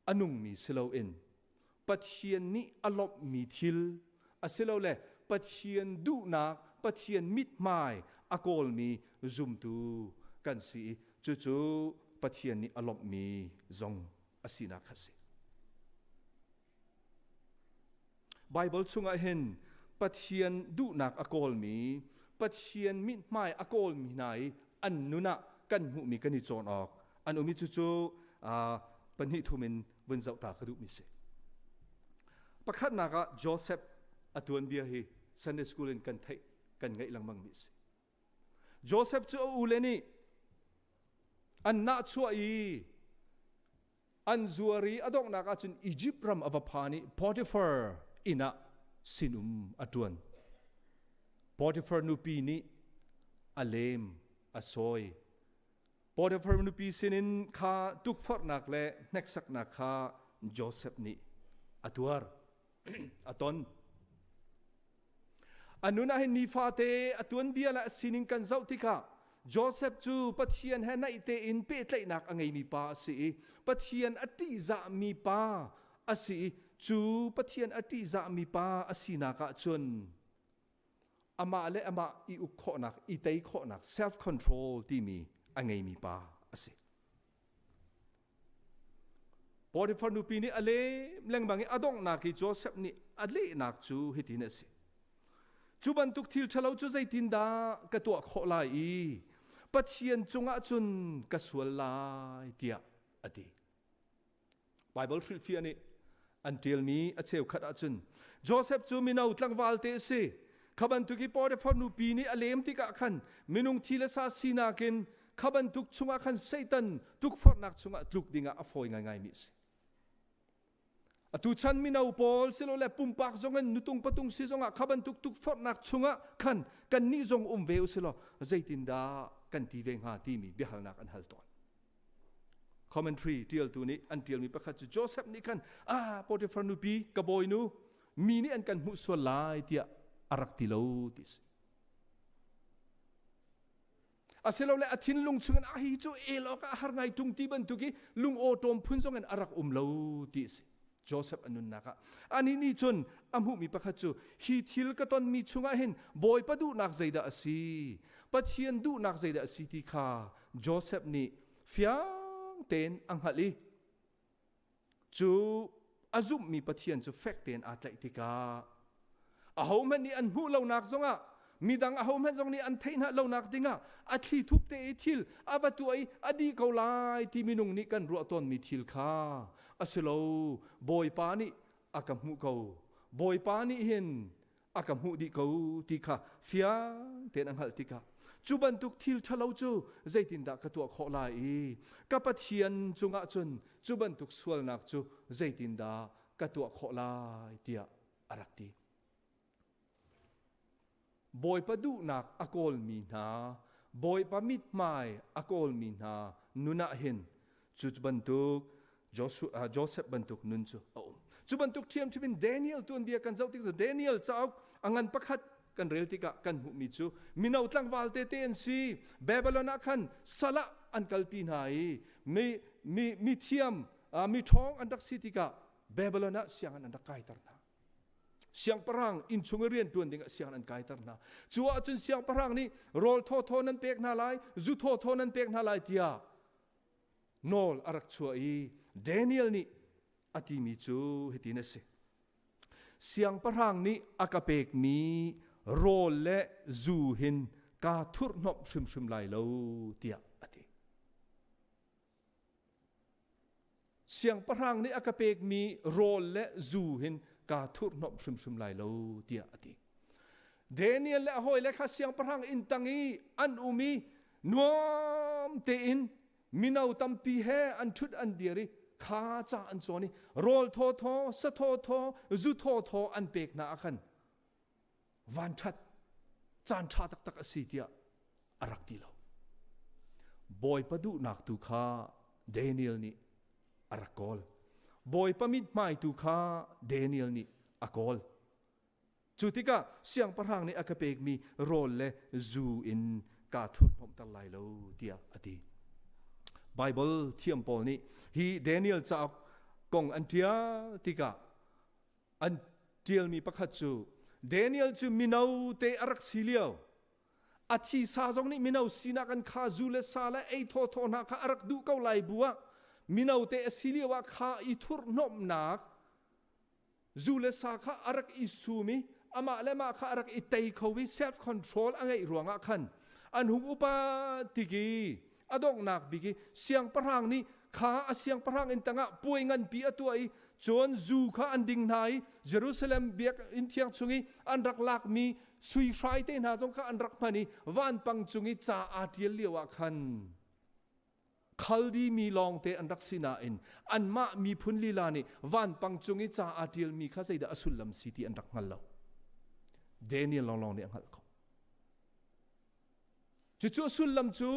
a nungmi si loin Pathian nih a lawmhmi thil asilole Pathian duhnak Pathian mithmai a kawlmi zumtu kan si i cucu Pathian nih a lawmhmi zong a sinak kha a si. Baibal chungah hin Pathian duhnak a kawlmi, Pathian mithmai a kawlmi hna i an nun ah kan hmuhmi kan i cawn awk an um i cucu pahnih thum in vun zoh ta ka duhmi si. Pakhatnak ah Joseph a tuanbia hi Sunday school in kan theih kan ngaih lengmangmi a si. Joseph cu a ule nih an nahchuah i an zuar i a donghnak ahcun Egypt ram a va phan i Potiphar inn ah sinum a ṭuan. Potiphar nupi nih a lem a sawi. Potiphar nupi sinin kha tukforhnak le hneksaknak kha Joseph nih a tuar, a ton. A nun ah hin nifate a tuanbia le a sining kan zoh tikah Joseph cu Pathian he naih tein pehtlaihnak a ngeimi pa a si i Pathian a ṭihzahmi pa a si i cu Pathian a ṭihzahmi pa a sinak ah cun amah le amah i uk khawhnak, i tei khawhnak, self control timi a ngeimi pa a si. Potiphar nupi nih a lem lengmang i a donghnak i Joseph nih a lehnak cu hitin a si. Cu bantuk thil ṭhalo cu zeitindah ka tuah khawh lai i Pathian cungah cun ka sual lai tiah a ti. Baibal hrilhfiah nih an ṭialmi a cheukhat ahcun Joseph cu mino tlangval te a si. Kha bantuk i Potiphar nupi nih a lem tikah khan minung thi le sa sinak in kha bantuk chungah khan Satan tukforhnak chungah tluk dingah a fawi ngaingaimi a si. Atu chan mino pawl silole pumpak zong in nutung patung si zongah kha bantuk tukforhnak chungah khan kannih zong um ve usilaw zeitindah kan ti ve hnga timi biahalnak an hal tawn. Commentary tialtu nih an tialmi pakhat cu Joseph nih khan ah Potiphar nupi ka bawinu mi nih an kan hmuh sual lai tiah a rak ti lo ti si. Asilole a thinlung chungin a hi cu el awk ah har ngai ṭung ti bantuk i lung awṭawm phun zongin a rak um lo ti a si. Joseph a nunnak ah anih nih cun a hmuhmi pakhat cu hi thil ka tonmi chungah hin Bawipa duhnak zeidah a si, Pathian duhnak zeidah a si ti kha Joseph nih fiang tein a hngalh i cu a zumhmi Pathian cu fek tein aa tlaih tikah ahohmanh nih an hmuh lonak zongah midang ahohmanh zong nih an theih hna lonak dingah a thli thup te i thil a va tuah i a dih ko lai ti minung nih kan ruah tawnmi thil kha a si lo. Bawipa nih a ka hmuh ko, Bawipa nih hin a ka hmuh dih ko ti kha fiang tein a hngalh tikah cu bantuk thil ṭhalo cu zeitindah ka tuah khawh lai i ka Pathian cungah cun cu bantuk sualnak cu zeitindah ka tuah khawh lai tiah a rak ti. Bawipa duhnak a kawlmi hna, Bawipa mithmai a kawlmi hna nun ah hin cu bantuk Joshua, Joseph bantuk nun cu a um. Cu bantuk ṭhiamṭhiam in Daniel tuanbia kan zoh tik cu Daniel cauk a ngan pakhat kan rel tikah kan hmuhmi cu mino tlangval tete an si. Babylon ah khan sal ah an kalpi hna i mi, mi, mi thiam, mi ṭhawng an rak si tikah Babylon ah sianginn an rak kaiter hna. Siangpahrang inn chung i rian ṭuan dingah sianginn an kaiter hna. Cu ahcun siangpahrang nih rawl thawthaw nan pek hna lai, zu thawthaw nan pek hna lai tiah nawl a rak chuah i Daniel nih a timi cu hitin a si. Siangpahrang nih a ka pekmi rawl le zu hin kaa thurhhnawmh hrimhrim lai lo tiah a ti. Siangpahrang nih a ka pekmi rawl le zu hin kaa thurhhnawmh hrimhrim lai lo tiah a ti. Daniel le a hawile kha siangpahrang inn tang i an um i nuam tein mino tampi he an ṭhut an dir i kha ca an cawn i rawl thawthaw, sa thawthaw, zu thawthaw an pek hna ah khan vanṭhat caan ṭha taktak a si tiah a rak ti lo. Bawipa duhnak tu kha Daniel nih a rak kawl. Bawipa mithmai tu kha Daniel nih a kawl. Cu tikah siangpahrang nih a ka pekmi rawl le zu in kaa thurhhnawmhter lai lo tiah a ti. Baibal thiam pawl nih hi Daniel cauk kong an ṭial tikah an ṭialmi pakhat cu Daniel cu mino te a rak si lio a thisa zong nih mino sinak an kha zu le sa le ei thawthaw hna kha a rak duh ko lai bu ah mino te a si lio ah kha i thurhhnawmhnak zu le sa kha a rak i sum i amah le mah kha a rak i tei kho i self control a ngeih ruangah khan an hung upa tik i a donghnak bik i siangpahrang nih kha a siangpahrang inn tangah puai nganpi a tuah i. Cun zu kha an ding hna i Jerusalem biakinn thiang chung i an rak lakmi sui hrai te hna zong kha an rak hman i vanpang cung i ca aa ṭial lio ah khan Khaldi mi lawngte an rak si nain anmah miphun lila nih vanpang cung i ca aa ṭialmi kha zeidah a sullam si ti an rak hngal lo. Daniel lawnglawng nih a hngalh ko. Cucu a sullam cu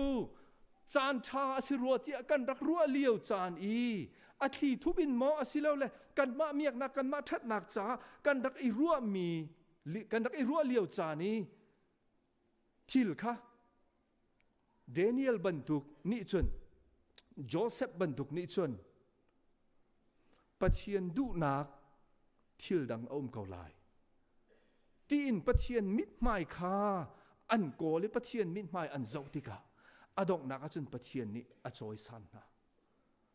caan ṭha a si rua tiah kan rak ruah lio caan i a thli thup in maw asilole kanmah miaknak kanmah ṭhatnak caah kan rak i ruahmi kan rak i ruah lio caan i thil kha Daniel bantuk nih cun Joseph bantuk nih cun Pathian duhnak thil dang a um ko lai tiin Pathian mithmai kha an kawl i Pathian mithmai an zoh tikah a donghnak ahcun Pathian nih a cawisan hna.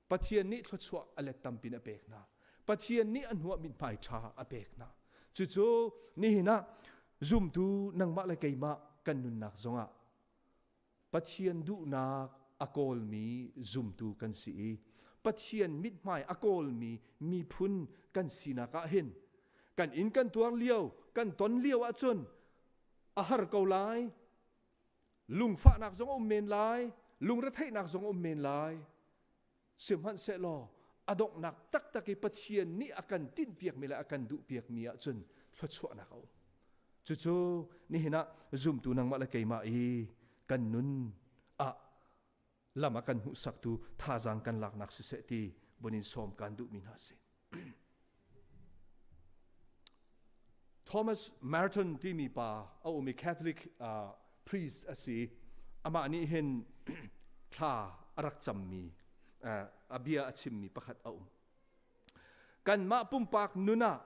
Pathian nih thluachuah a let tampin a pek hna. Pathian nih a hnuah mithmai ṭha a pek hna. Cucu nihin ah zumtu nangmah le keimah kan nunnak zongah Pathian duhnak a kawlmi zumtu kan si i Pathian mithmai a kawlmi miphun kan sinak ah hin kan inn kan tuar lio kan ton lio ahcun a har ko lai lungfahnak zong a um men lai lungretheihnak zong a um men lai sihmanhsehlaw a donghnak taktak i Pathian nih a kan tinhpiakmi le a kan duhpiakmi ahcun thluachuahnak a um. Cucu nihin ah zumtu nangmah le keimah i kan nun ah lam a kan hmuhsaktu thazaang kan laknak siseh ti vun in sawm kan duhmi hna si. Thomas Merton timi pa a um i Catholic priest a si. Amah nih hin thla a rak cammi a bia a chimmi pakhat a um. Kanmah pumpak nun ah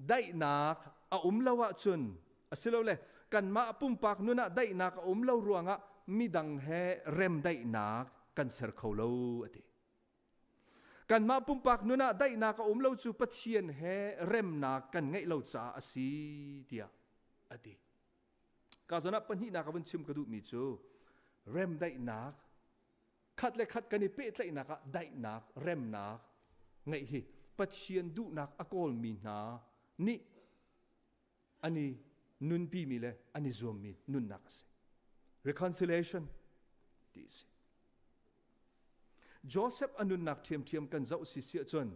daihnak a um lo ahcun asilole kanmah pumpak nun ah daihnak a um lo ruangah midang he remdaihnak kan ser kho lo a ti. Kanmah pumpak nun ah daihnak a um lo cu Pathian he remnak kan ngeih lo caah a si tiah a ti. Ka zawn ah pahnihnak a vun chim ka duhmi cu remdaihnak khat le khat kan i pehtlaihnak ah daihnak remnak ngeih hi Pathian duhnak a kawlmi hna nih an i nunpimi le an i zuammi nunnak a si. Reconciliation ti a si. Joseph a nunnak ṭhiamṭhiam kan zoh si si ahcun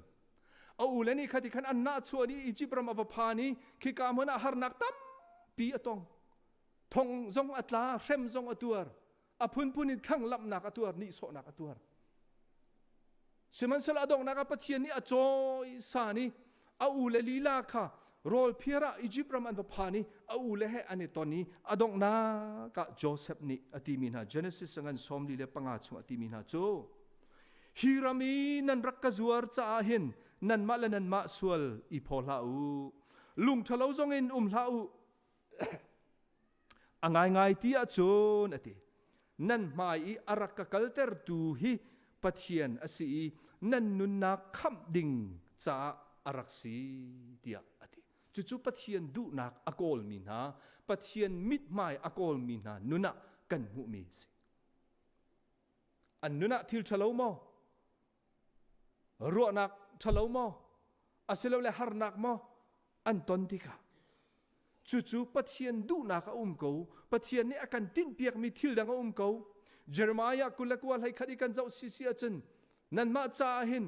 a u le nih khati khan an nahchuah i Egypt ram a va phan i khika hmun ah harnak tampi a tong. Thong zong a tla, hrem zong a tuar, a phunphun in thlanglamhnak a tuar, nihsawhnak a tuar. Sihmanhsehlaw a donghnak ah Pathian nih a cawisan i a u le lila kha rawl phiar ah Egypt ram an va phan i a u le he an i ton i a donghnak ah Joseph nih a timi hna Genesis ngan 45 chung a timi hna cu hi ram i nan rak ka zuar caah hin nanmah le nanmah sual i phaw hlah u lung ṭhalo zong in um hlah u A ngaingai ti ahcun a ti nan hmai i a rak ka kaltertu hi Pathian a si i nan nunnak khamh ding caah a rak si tiah a ti. Cucu Pathian duhnak a kawlmi hna, Pathian mithmai a kawlmi hna nun ah kan hmuhmi a si. An nun ah thil ṭhalo maw? Ruahnak ṭhalo maw? Asilole harnak maw? An ton tikah cucu Pathian duhnak a um ko. Pathian nih a kan tinhpiakmi thil dang a um ko. Jeremiah 29 hlei khat i kan zoh si si ahcun nanmah caah hin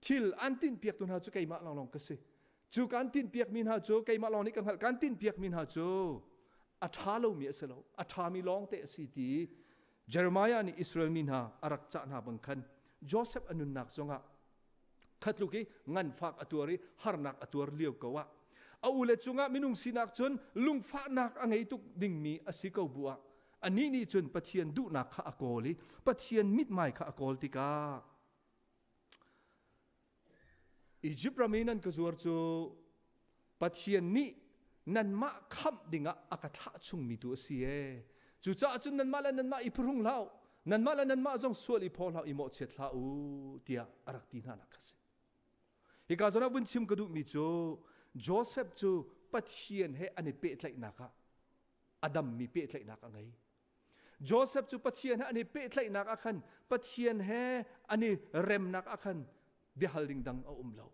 thil an tinhpiaktu hna cu keimah lawnglawng ka si. Cu kan tinhpiakmi hna cu keimah lawng nih ka hngalh. Kan tinhpiakmi hna cu a ṭha lomi a si lo. A ṭhami lawng te a si ti Jeremiah nih Israel mi hna a rak cah hna bang khan Joseph a nunnak zongah khatluk i nganfak a tuar i harnak a tuar lio ko ah a ule cungah minung sinak cun lungfahnak a ngei tuk dingmi a si ko bu ah anih nih cun Pathian duhnak kha a kawl i Pathian mithmai kha a kawl tikah Egypt ram i nan ka zuar cu Pathian nih nanmah khamh dingah a ka thlah chungmi tu a si ee. Cucaah cun nanmah le nanmah i phuhrung hlah u, nanmah le nanmah zong sual i phaw hlah u, i mawhchiat hlah u tiah a rak ti hna nak kha si. Hika zawn ah vun chim ka duhmi cu Joseph cu Pathian he an i pehtlaihnak ah a dammi pehtlaihnak a ngei. Joseph cu Pathian he an i pehtlaihnak ah khan Pathian he an i remnak ah khan biahal ding dang a um lo.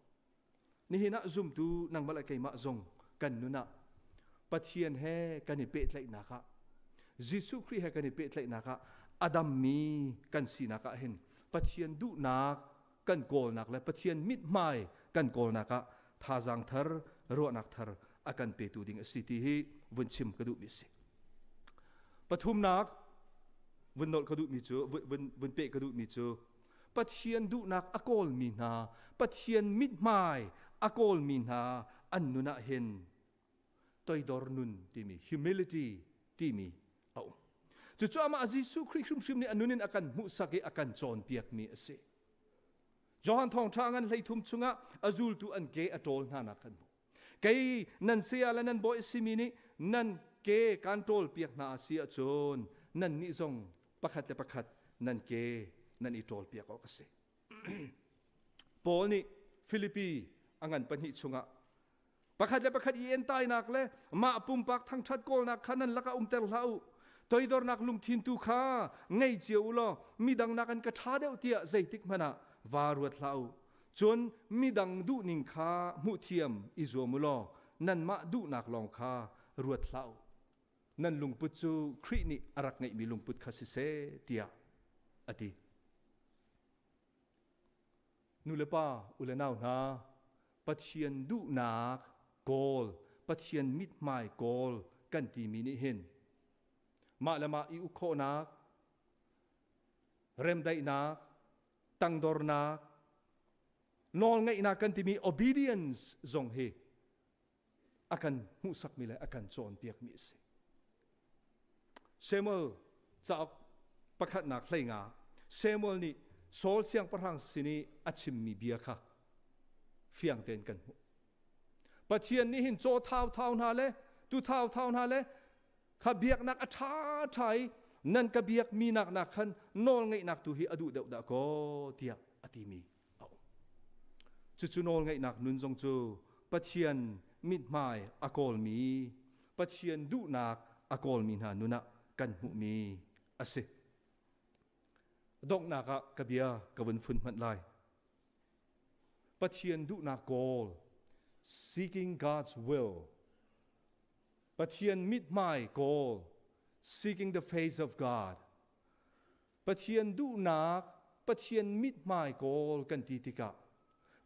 Nihin ah zumtu nangmah le keimah zong kan nun ah Pathian he kan i pehtlaihnak ah Jesuh Khrih he kan i pehtlaihnak ah a dammi kan sinak ah hin Pathian duhnak kan kawlnak le Pathian mithmai kan kawlnak ah thazaang thar ruahnak thar a kan petu ding a si ti hi vun chim ka duhmi a si. Pathumnak vun nolh ka duhmi cu vun peh ka duhmi cu Pathian duhnak a kawlmi hna Pathian mithmai a kawlmi hna an nun ah hin toidor nun timi humility timi a um. Cucu amah Jesuh Khrih hrimhrim nih a nun in a kan hmuhsak i a kan cawnpiakmi a si. Johan thawngṭha ngan 13 chungah a zultu an ke a ṭawl hna nak kan hmuh. Kei nan saya le nan bawi a simi nih nan ke kan ṭawl piak hna a si ahcun nannih zong pakhat le pakhat nan ke nan i ṭawl piak awk a si. Paul nih Filipi a ngan pahnih chungah pakhat le pakhat i entainak le mah pumpak thangṭhat kawlnak kha nan lakah umter hlah u. Toidornak lungthin tu kha ngei cio u law midang nakin ka ṭha deuh tiah zeitik hmanh ah vaa ruat hlah u. Cun midang duhning kha hmuhthiam i zuam u law nanmah duhnak lawng kha ruat hlah u. Nan lungput cu Khrih nih a rak ngeihmi lungput kha siseh tiah a ti. Nu le pa, u le nau hna, Pathian duhnak kawl, Pathian mithmai kawl kan timi nih hin mah le mah i uk khawhnak, remdaihnak, tangdornak, nawlngaihnak kan timi obedience zong hi a kan hmuhsakmi le a kan cawnpiakmi a si. Samuel cauk pakhatnak 15 Samuel nih Saul siangpahrang sin i a chimmi bia kha fiang tein kan hmuh. Pathian nih hin caw thau thau hna le tu thau thau hna le kha biaknak a ṭha ṭha i nan ka biak mi nak nak khan nawl ngeihnak tu hi a duh deuh dah kaw tiah a timi a um. Cucu nawl ngeihnak nun zong cu Pathian mithmai a kawlmi, Pathian duhnak a kawlmi hna nun ah kan hmuhmi a si. Donghnak ah ka bia ka vun fun hmanh lai. Pathian duhnak kawl, seeking God's will, Pathian mithmai kawl, seeking the face of God. Pathian duhnak, Pathian mithmai kawl kan ti tikah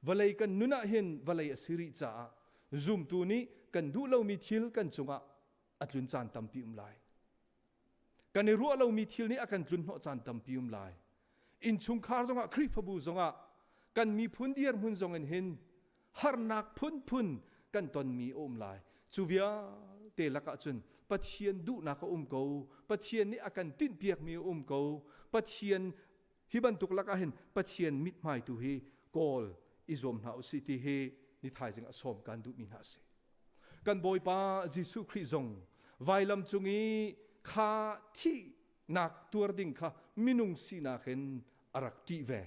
vawlei kan nun ah hin vawlei a si rih caah zumtu nih kan duh lomi thil kan cungah a tlun caan tampi um lai. Kan i ruah lomi thil nih a kan tlun hnawh caan tampi um lai. Innchungkhar zongah Khrihfabu zongah kan miphun dirhmun zong in hin harnak phunphun kan tonmi a um lai. Cu vialte lakah cun Pathian duhnak a um ko. Pathian nih a kan tinhpiakmi a um ko. Pathian hi bantuk lakah hin Pathian mithmai tu hi kawl i zuam hna usih ti hi ni thaizing a sawm kan duhmi hna a si. Kan Bawipa Jesuh Khrih zong vailam cung i kha thihnak tuar ding kha minung sinak in a rak ṭih ve.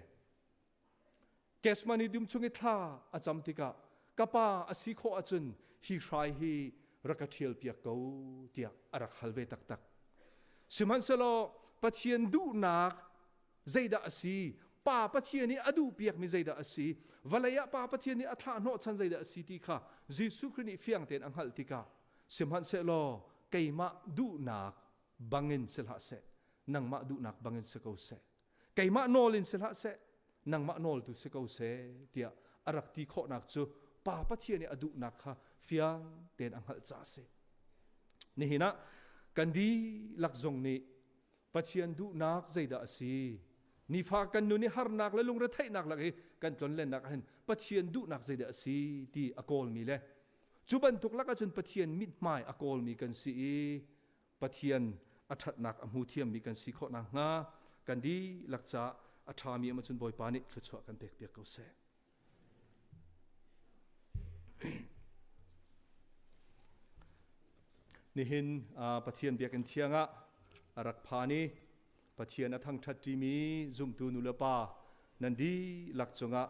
Gethsemane dum chung i thla a cam tikah ka pa a si khawh ahcun hi hrai hi rak ka ṭhial piak ko tiah a rak hal ve taktak. Sihmanhsehlaw Pathian duhnak zeidah a si? Pa Pathian nih a duhpiakmi zeidah a si? Vawlei ah Pa Pathian nih a thlah hnawhchan zeidah a si ti kha Jesuh Khrih nih fiang tein a hngalh tikah sihmanhsehlaw keimah duhnak bangin si hlah seh, nangmah duhnak bangin si ko seh. Keimah nawl in si hlah seh, nangmah nawl tu si ko seh tiah a rak ti khawhnak cu Pa Pathian i a duhnak kha fiang tein a hngalh caah a si. Nihin ah kan dihlak zong nih Pathian duhnak zeidah a si? Nifa kan nun i harnak le lungretheihnak lak i kan tlonlennak ah hin Pathian duhnak zeidah a si ti a kawlmi le cu bantuk lakah cun Pathian mithmai a kawlmi kan si i Pathian a ṭhatnak a hmu thiammi kan si khawh nakhnga kan dihlak caah a ṭhami um ahcun Bawipa nih thluachuah kan pekpiak ko seh. Nihin Pathian biakinn thiang ah a rak phan i Pathian a thangṭhat ṭimi zumtu nu le pa nan dihlak cungah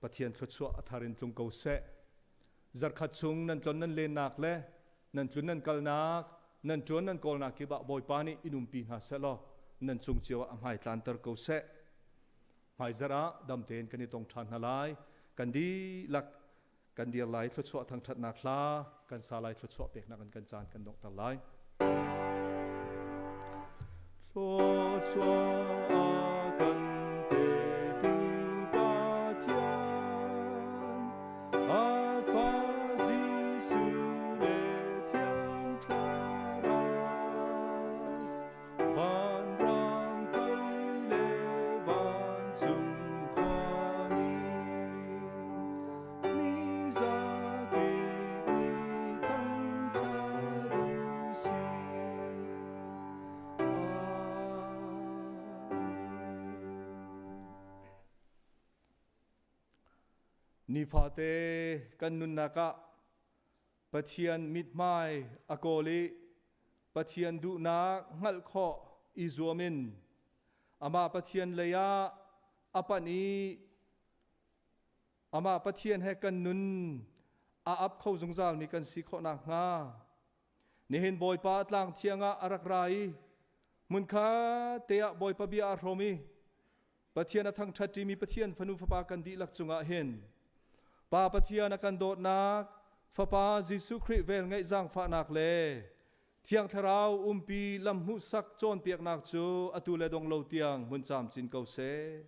Pathian thluachuah a thar in tlung ko seh. Zarkhat chung nan tlon nan lennak le nan tlun nan kalnak, nan ṭuan nan kawlnak kip ah Bawipa nih in umpi hna seh law nan cung cio ah a hmai tlanter ko seh. Hmaizarh ah dam tein kan i tong ṭhan hna lai. Kan dihlak Kan dir lai thluachuah thangṭhatnak hla kan sa lai thluachuah peknak in kan caan kan donghter lai. Thluachuah a kan petu Pathian, a fa Jesuh le Thiang Thlarau, vanrang kai le vancung khuami, ni zakip nih thangṭhat u sih. Nifate kan nunnak ah Pathian mithmai a kawl i Pathian duhnak hngalh khawh i zuam in amah Pathian lei ah a panh i amah Pathian he kan nun a ap kho zungzalmi kan si khawh nakhnga nihin Bawipa tlang thiang ah a rak ra i hmunkhat te ah Bawipa bia a hrawm i Pathian a thangṭhat ṭimi Pathian fanu fapa kan dihlak cungah hin Pa Pathian a kan dawtnak, Fapa Jesuh Khrih vel ngeih zaangfahnak le Thiang Thlarau umpi lam hmuhsak cawnpiaknak cu atu le dong lo tiang hmun camcin ko seh.